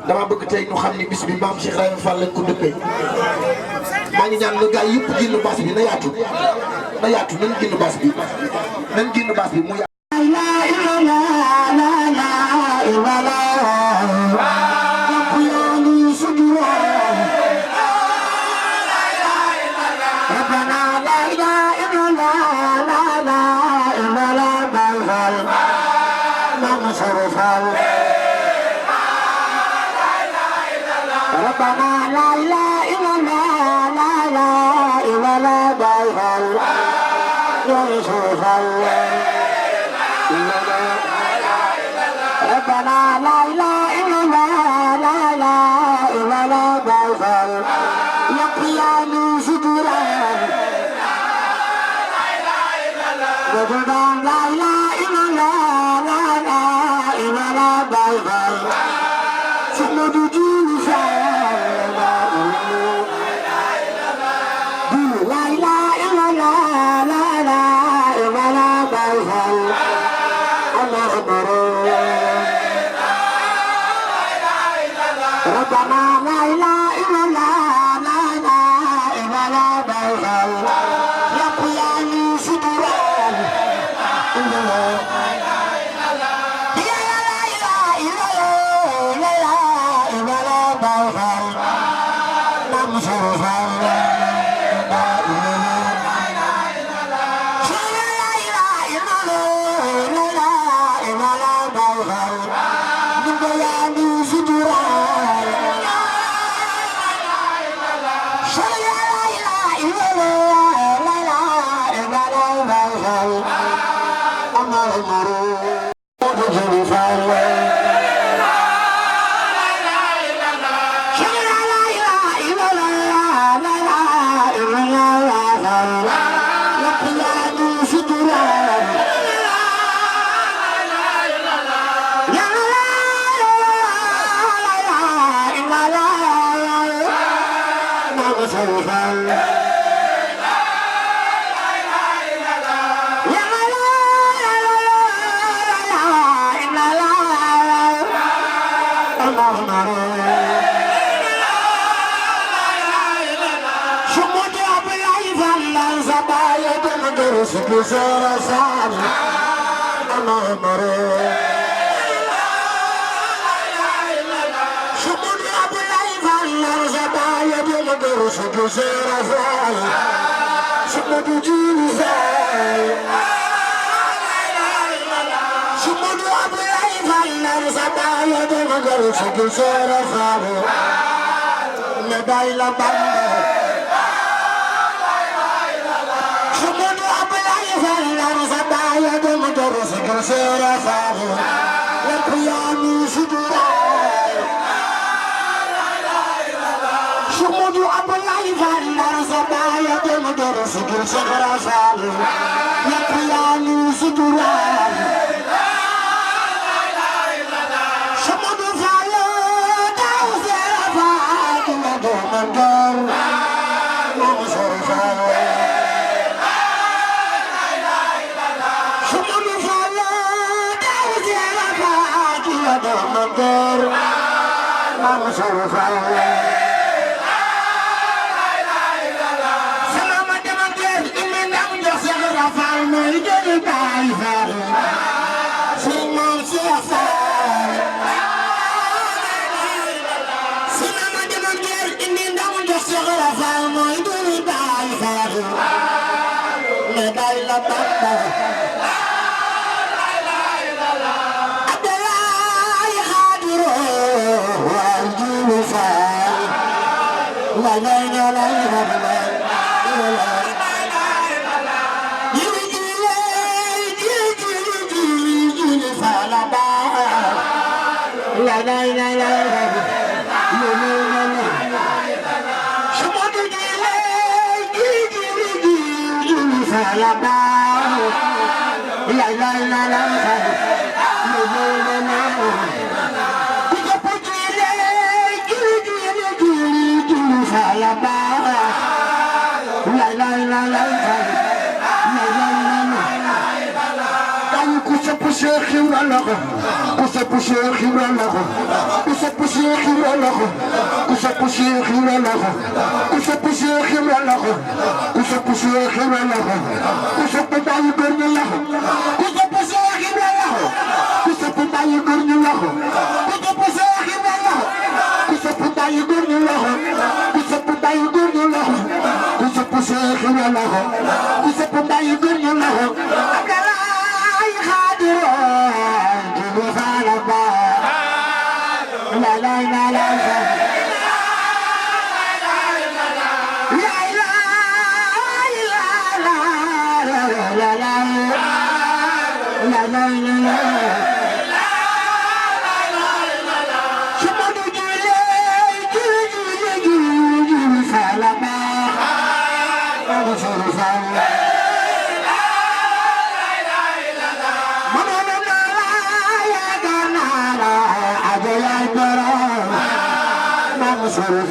dama bëgg tey ñu xam ni bis bi Mame Cheikh Ibrahima Fall lañ ko dëppee maa ngi ñaan nga gars yëpp génn baas bi na yaatu nañ génn baas bi mu yaatu. La ربنا لا إله إلا الله لا إله إلا الله بايفال يوسف ربنا لا إله إلا الله لا إله إلا الله بايفال يقياني سدورا ربنا لا إله إلا الله لا إله إلا الله بايفال سمدو جيسا لا إله إلا الله لا إله إلا الله بايفال الله أكبر ربنا لا إله إلا الله لا إله إلا الله بايفال يقياني سدورا I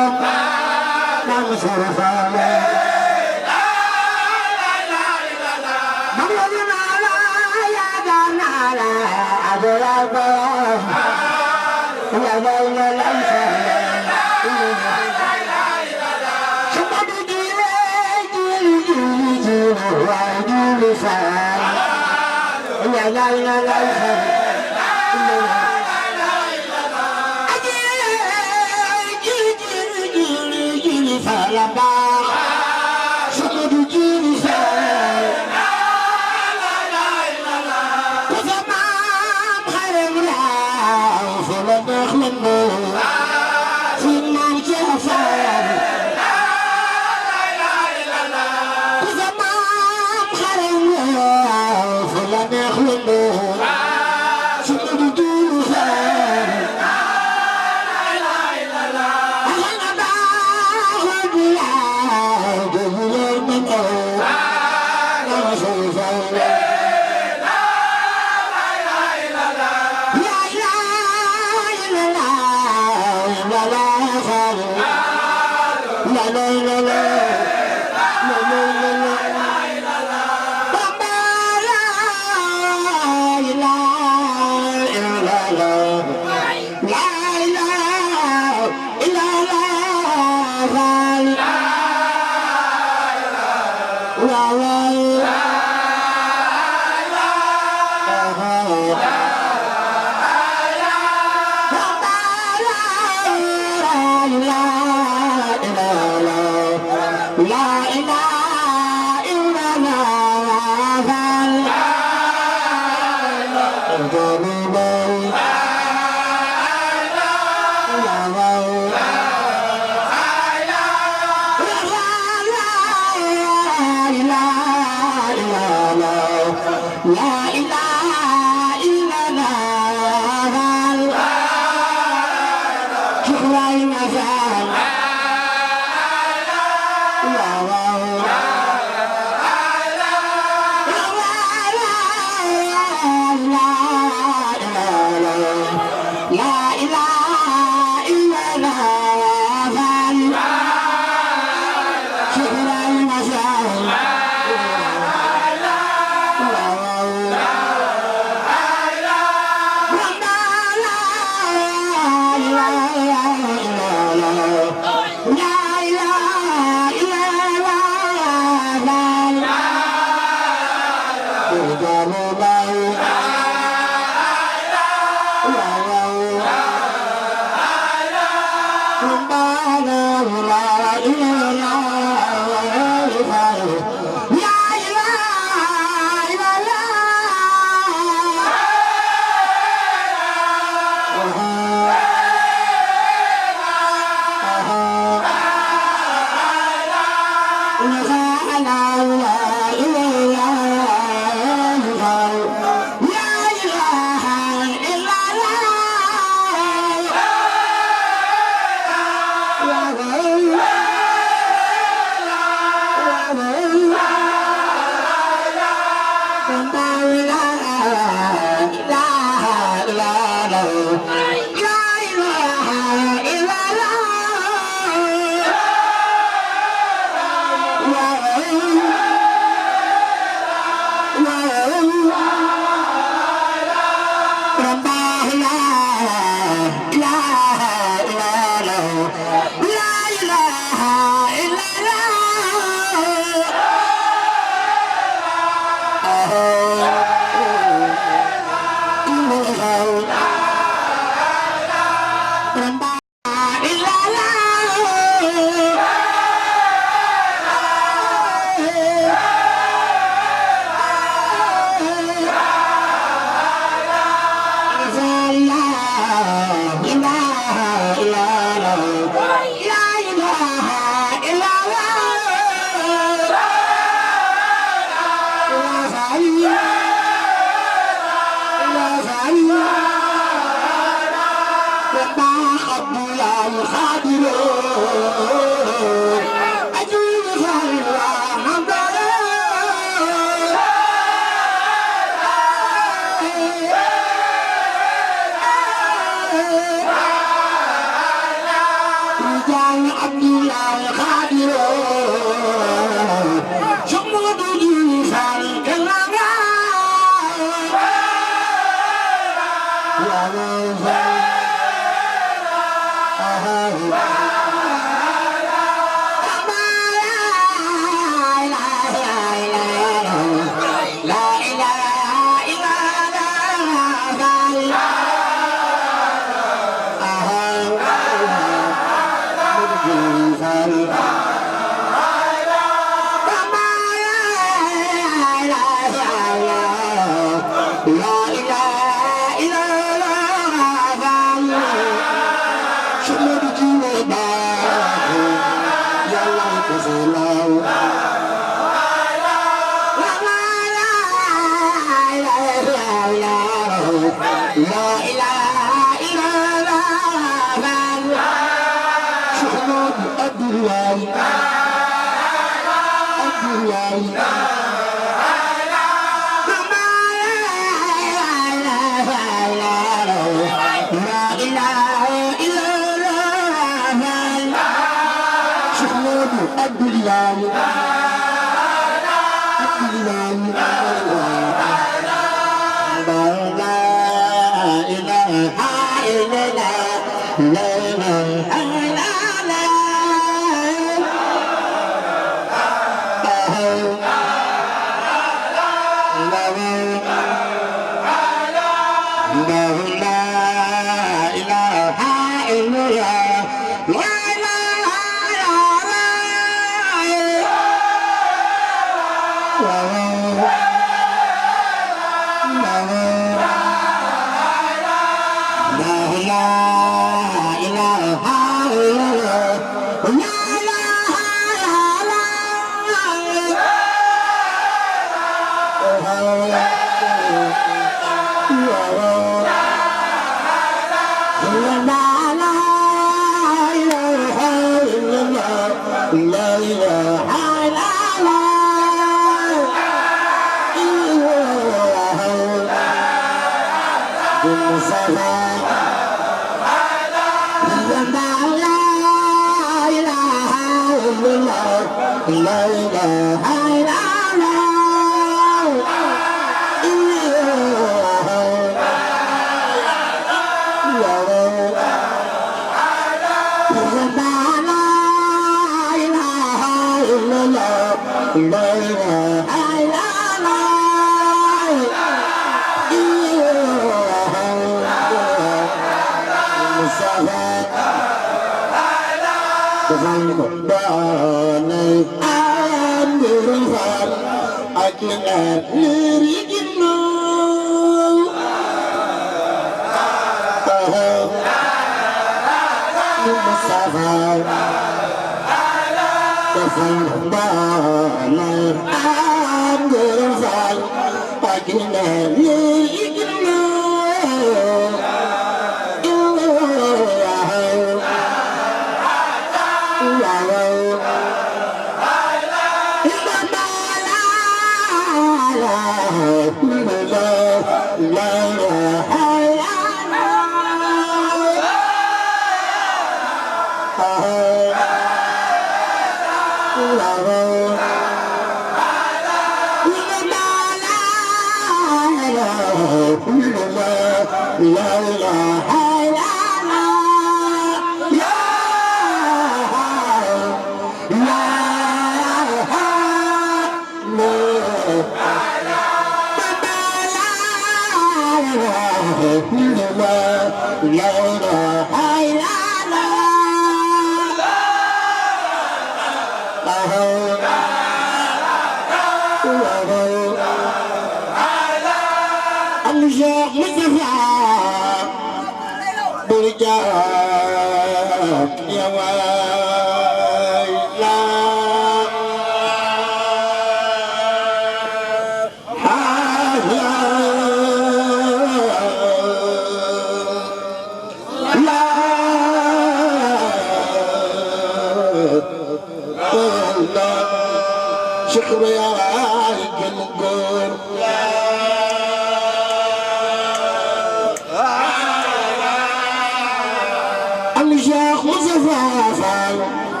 Cheikh Moustapha Fall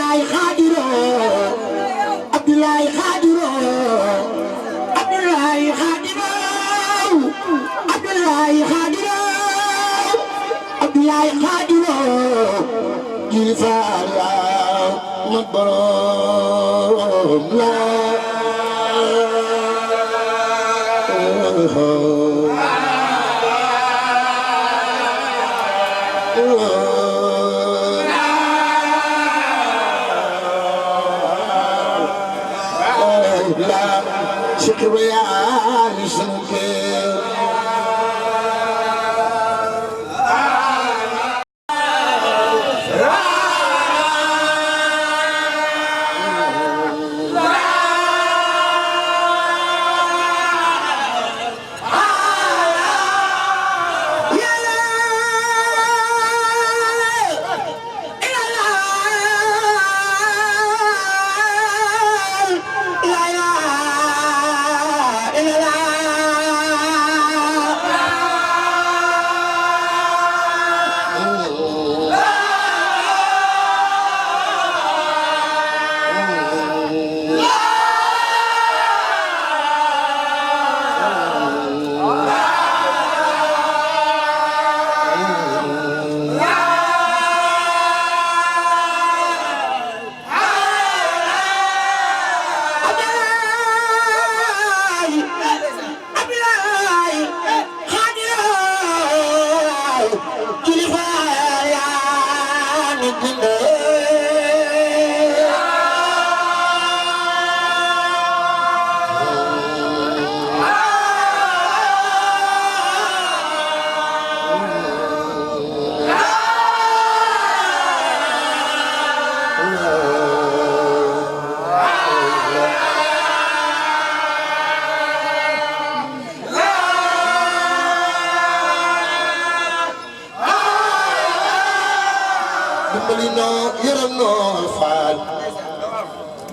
Abdoulaye Khadiro Abdoulaye Khadiro Abdoulaye Khadiro Abdoulaye Khadiro Abdoulaye Khadiro Jilfaya Mabrom la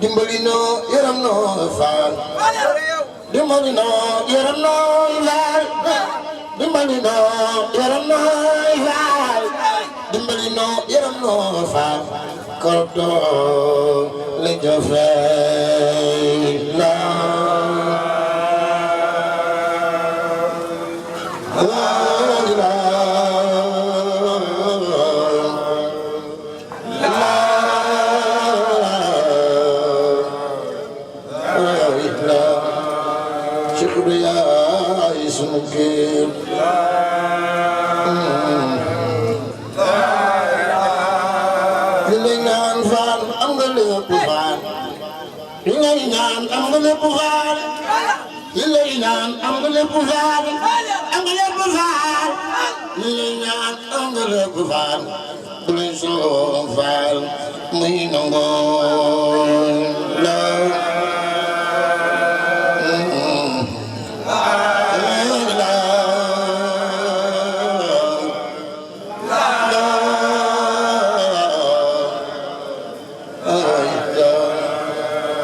Dimbalino yaram no faal dimbalino yaram no faal dimbalino yaram no faal dimbalino yaram no faal kordo le jofe la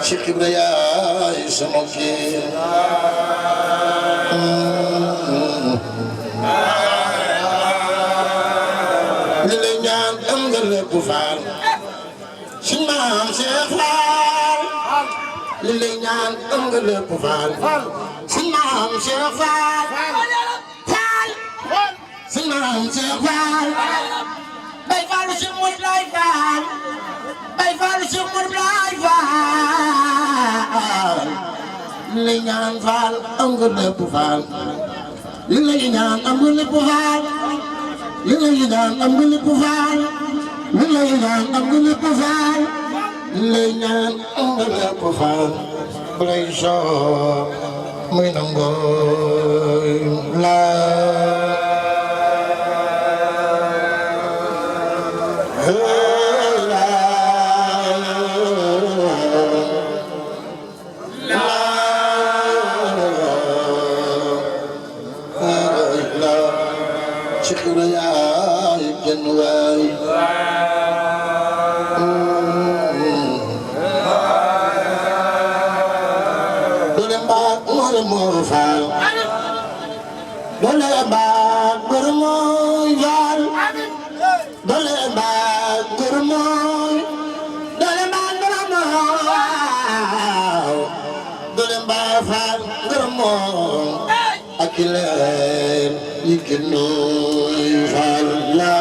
Cheikh Ibrahima sama kii li lay ñaan am nga lépp faal si maam Cheikh Faal li lay ñaan am nga lépp faal si maam Cheikh Faal Faal si maam Cheikh Faal bay faalu si mut lay faal bay faalu si mut lay faal li lay ñaan faal am nga lépp faal li lay ñaan am nga lépp faal li lay ñaan am nga lépp faal li lay ñaan am nga lépp faal li lay ñaan am nga lépp faal bu lay soob muy nangoo la Dole dekkileen yi gënooy faal la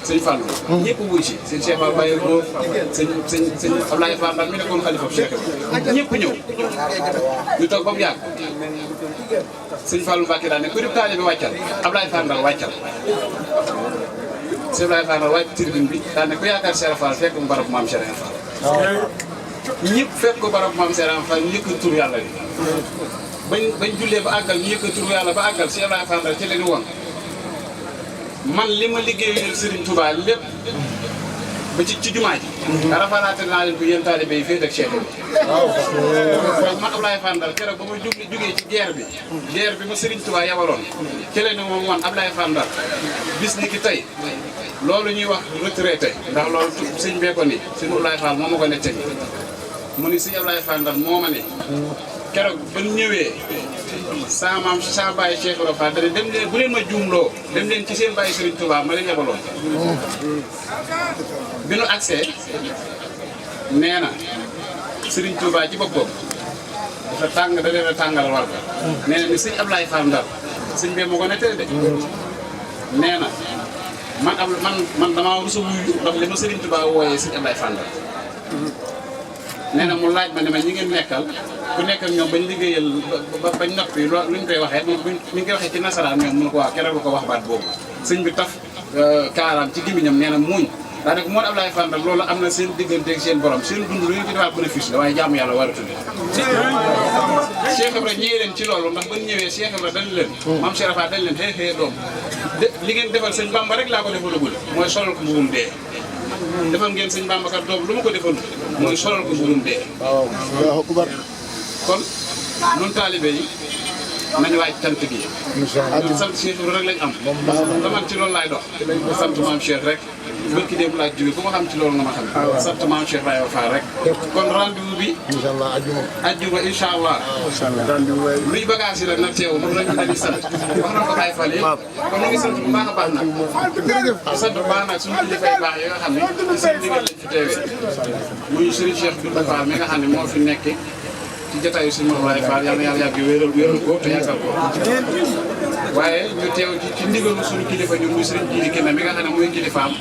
sëñ Fallou ñëpp wuy si sëñ Cheikh Fall Baye Góor sëñ Ablaye Fall mi nekkoon xalifa Cheikh ñëpp ñëw ñu toog ba mu yàgg sëñ Fallou Mbacke daal ne ku dib taalibe bi wàccal Ablaye Fall Ndal wàccal sëñ Ablaye Fall Ndal wàcc tribune bi daal ne ku yaakaar Cheikh Fall fekk mu barab maam Cheikh Fall ñëpp fekk ko barab maam Cheikh Fall ñu yëkkat tur yàlla bi bañ jullee ba àggal ñu yëkkat tur yàlla ba àggal sëñ Ablaye Fall Ndal ci leen woon man li ma liggéeyal Serigne Touba lépp ba ci jumaa ji. rafaraate naa leen ko yéen taalibe yi fii ak Cheikh bi. waaw man Ablaye Fall Ndal keroog ba ma jugee ci guerre bi ma Serigne Touba yabaloon. ci la ne moom man Ablaye Fall Ndal bis ni ki tey loolu ñuy wax retraité ndax loolu sëñ bee ko ni sëñ Ablaye Fall moo ma ko nettali mu ni sëñ Ablaye Fall Ndal moo ma ne keroog ba ñëwee. saa maam saa bàyyi Cheikh Ibrahima Fall dane dem leen bu leen ma juumloo dem leen ci seen bàyyi Serigne Touba ma leen yebaloon bi nu agsee nee na Serigne Touba ci boppam dafa tàng da leen a tàngal war ka nee na ni sëñ Ablaye Fall Ndal sëñ bee moo ko nettali de nee na man damaa rusa wuyu ndax li ma Serigne Touba wooyee sëñ Ablaye Fall Ndal nee na mu laaj ma ne ma ñi ngeen nekkal ku nekk ak ñoom bañ liggéeyal bañ noppi luñ koy waxee moom ni ñu koy waxee ci nasaraan ñoom mun ko wax keroog ko wax baat boobu sëñ bi taf kaaraam ci gémmiñam nee na muuñ daanaka moo Ablaye Fall Ndal loolu am na seen digganteeg seen borom seen dund lu ñu ci defaat bénéfice la waaye jaamu yàlla war a tudd Cheikh Ibrahima ñëwee leen ci loolu ndax ba ñëwee Cheikh Ibrahima dañ leen maam Cheikh Rafa dañ leen xëy doom li ngeen defal sëñ Bamba rek laa ko defalagul mooy solal ko mbubum dee defal ngeen sëñ Bamba kat doom lu ma ko defal mooy solal ko mbubum dee kon ñun taalibe yi nañu waaj cant gi. ñun sant Cheikh Ibrahima rek lañ am. te man ci loolu laay dox. sant maam Cheikh rek. barki démb laa jógee ku ma xam ci loolu nga ma xam. sant maam Cheikh Baye Fall rek. kon rendez-vous bi. incha allah ajjuma incha allah. luy bagage yi la na teew moom lañ leen di sant. wax na ko Baye Fall yëpp. kon ñu ngi sant bu baax a baax nag. sant bu baax nag suñu kilifa yu baax yi nga xam ne ci seen ndigal lañ fi teewee. muy Serigne Cheikh Bintou Fall mi nga xam ne moo fi nekk. ci jotaayu suñu Ablaye Fall yal na yàlla yàgg wéral ko te yàggal ko waaye ñu teew ci ndigalu suñu kilifa ñun muy sëriñ Goudy kenn mi nga xam ne mooy kilifaam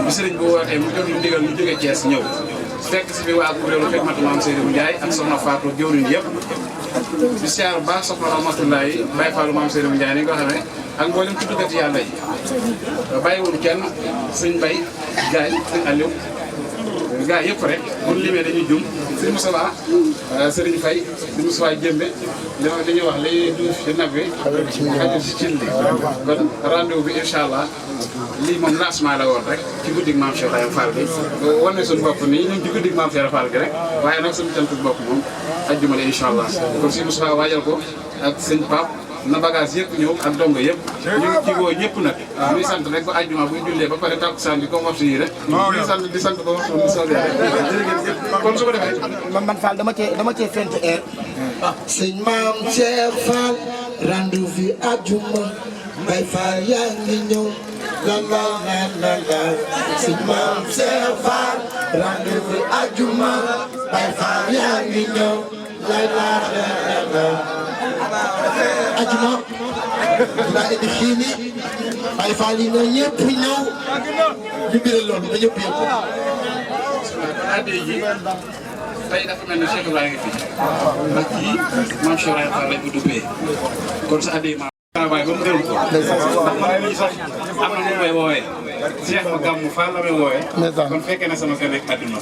bi sëriñ bu wootee mu jox ñu ndigal ñu jóge Thiès ñëw fekk si bi waa kuréelu xidmatu Mame Seydou Ndiaye ak soxna Fatou jëwriñ yëpp di siyaar baax soxna Rahmatullahi Baye Fallu Mame Seydou Ndiaye ni nga xam ne ak mboolem tuddkat yàlla yi bàyyiwul kenn sëñ Baye Gaye sëñ Aliou gaa yëpp rek bu ñu limee dañuy jum sëñ Moussa Serigne Faye sëñ Moussa Jëmbe dañuy wax lay duuf ci nag bi xajul ci cin li kon rendez-vous bi incha allah lii moom lancement la woon rek ci guddig Mame Cheikh Ibrahima Fall bi wane suñu bopp nii ñu ngi ci guddig Mame Cheikh Fall gi rek waaye nag suñu cantu bopp moom ajjuma la incha allah kon sëñ Moussa waajal ko ak sëñ Pape na bagage yëpp ñëw ak dongo yëpp ñu ngi ci woo ñëpp nag ñuy sant rek ba àjjuma bu ñu jullee ba pare takkusaan bi comme waxtu yi rek ñuy sant di sant ba waxtu bi soobee jërëjëf kon su ko defee man Fall dama cee fent air sëñ Mame Cheikh Fall rendez-vous àjjuma Baye Fall yaa ngi ñëw la la la la sëñ Mame Cheikh Fall rendez-vous àjjuma Baye Fall yaa ngi ñëw la la la àjjuma daa indi xiini Baye Fall yi ñoo ñëpp ñëw ñu biral loolu ba ñëpp yëpp addi ji tey dafa mel ni Cheikh Ibrahima ngi fi ndax kii Mame Cheikh Ibrahima Fall lañ ko dubbee kon sa addi ma waaye ba mu gërëm ko ndax man mii sax am na lu may woowee Cheikh ma gàmmu Fall la may woowee kon fekkee na sama kër rek àdduna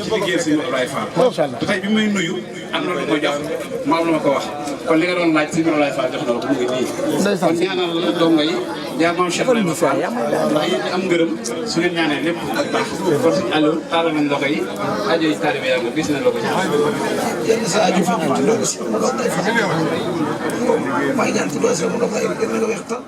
ci liggéey si Ibrahima Fall macha Allah tey bi muy nuyu am na lu ma jox maam la ma ko wax kon li nga doon laaj si Ibrahima Fall jox na la ko mu ngi nii kon ñaanal la dongo yi yaa Mame Cheikh Ibrahima Fall ndax yéen am ngërëm su ngeen ñaanee lépp ak baax kon suñu àllo taalal nañ loxo yi aajo yi taalibe yaa gis na la ko yenn sa aju fa ñu ci loolu si ma doon tay fa may ñaan ci dossier mu doon ay gën nga weextal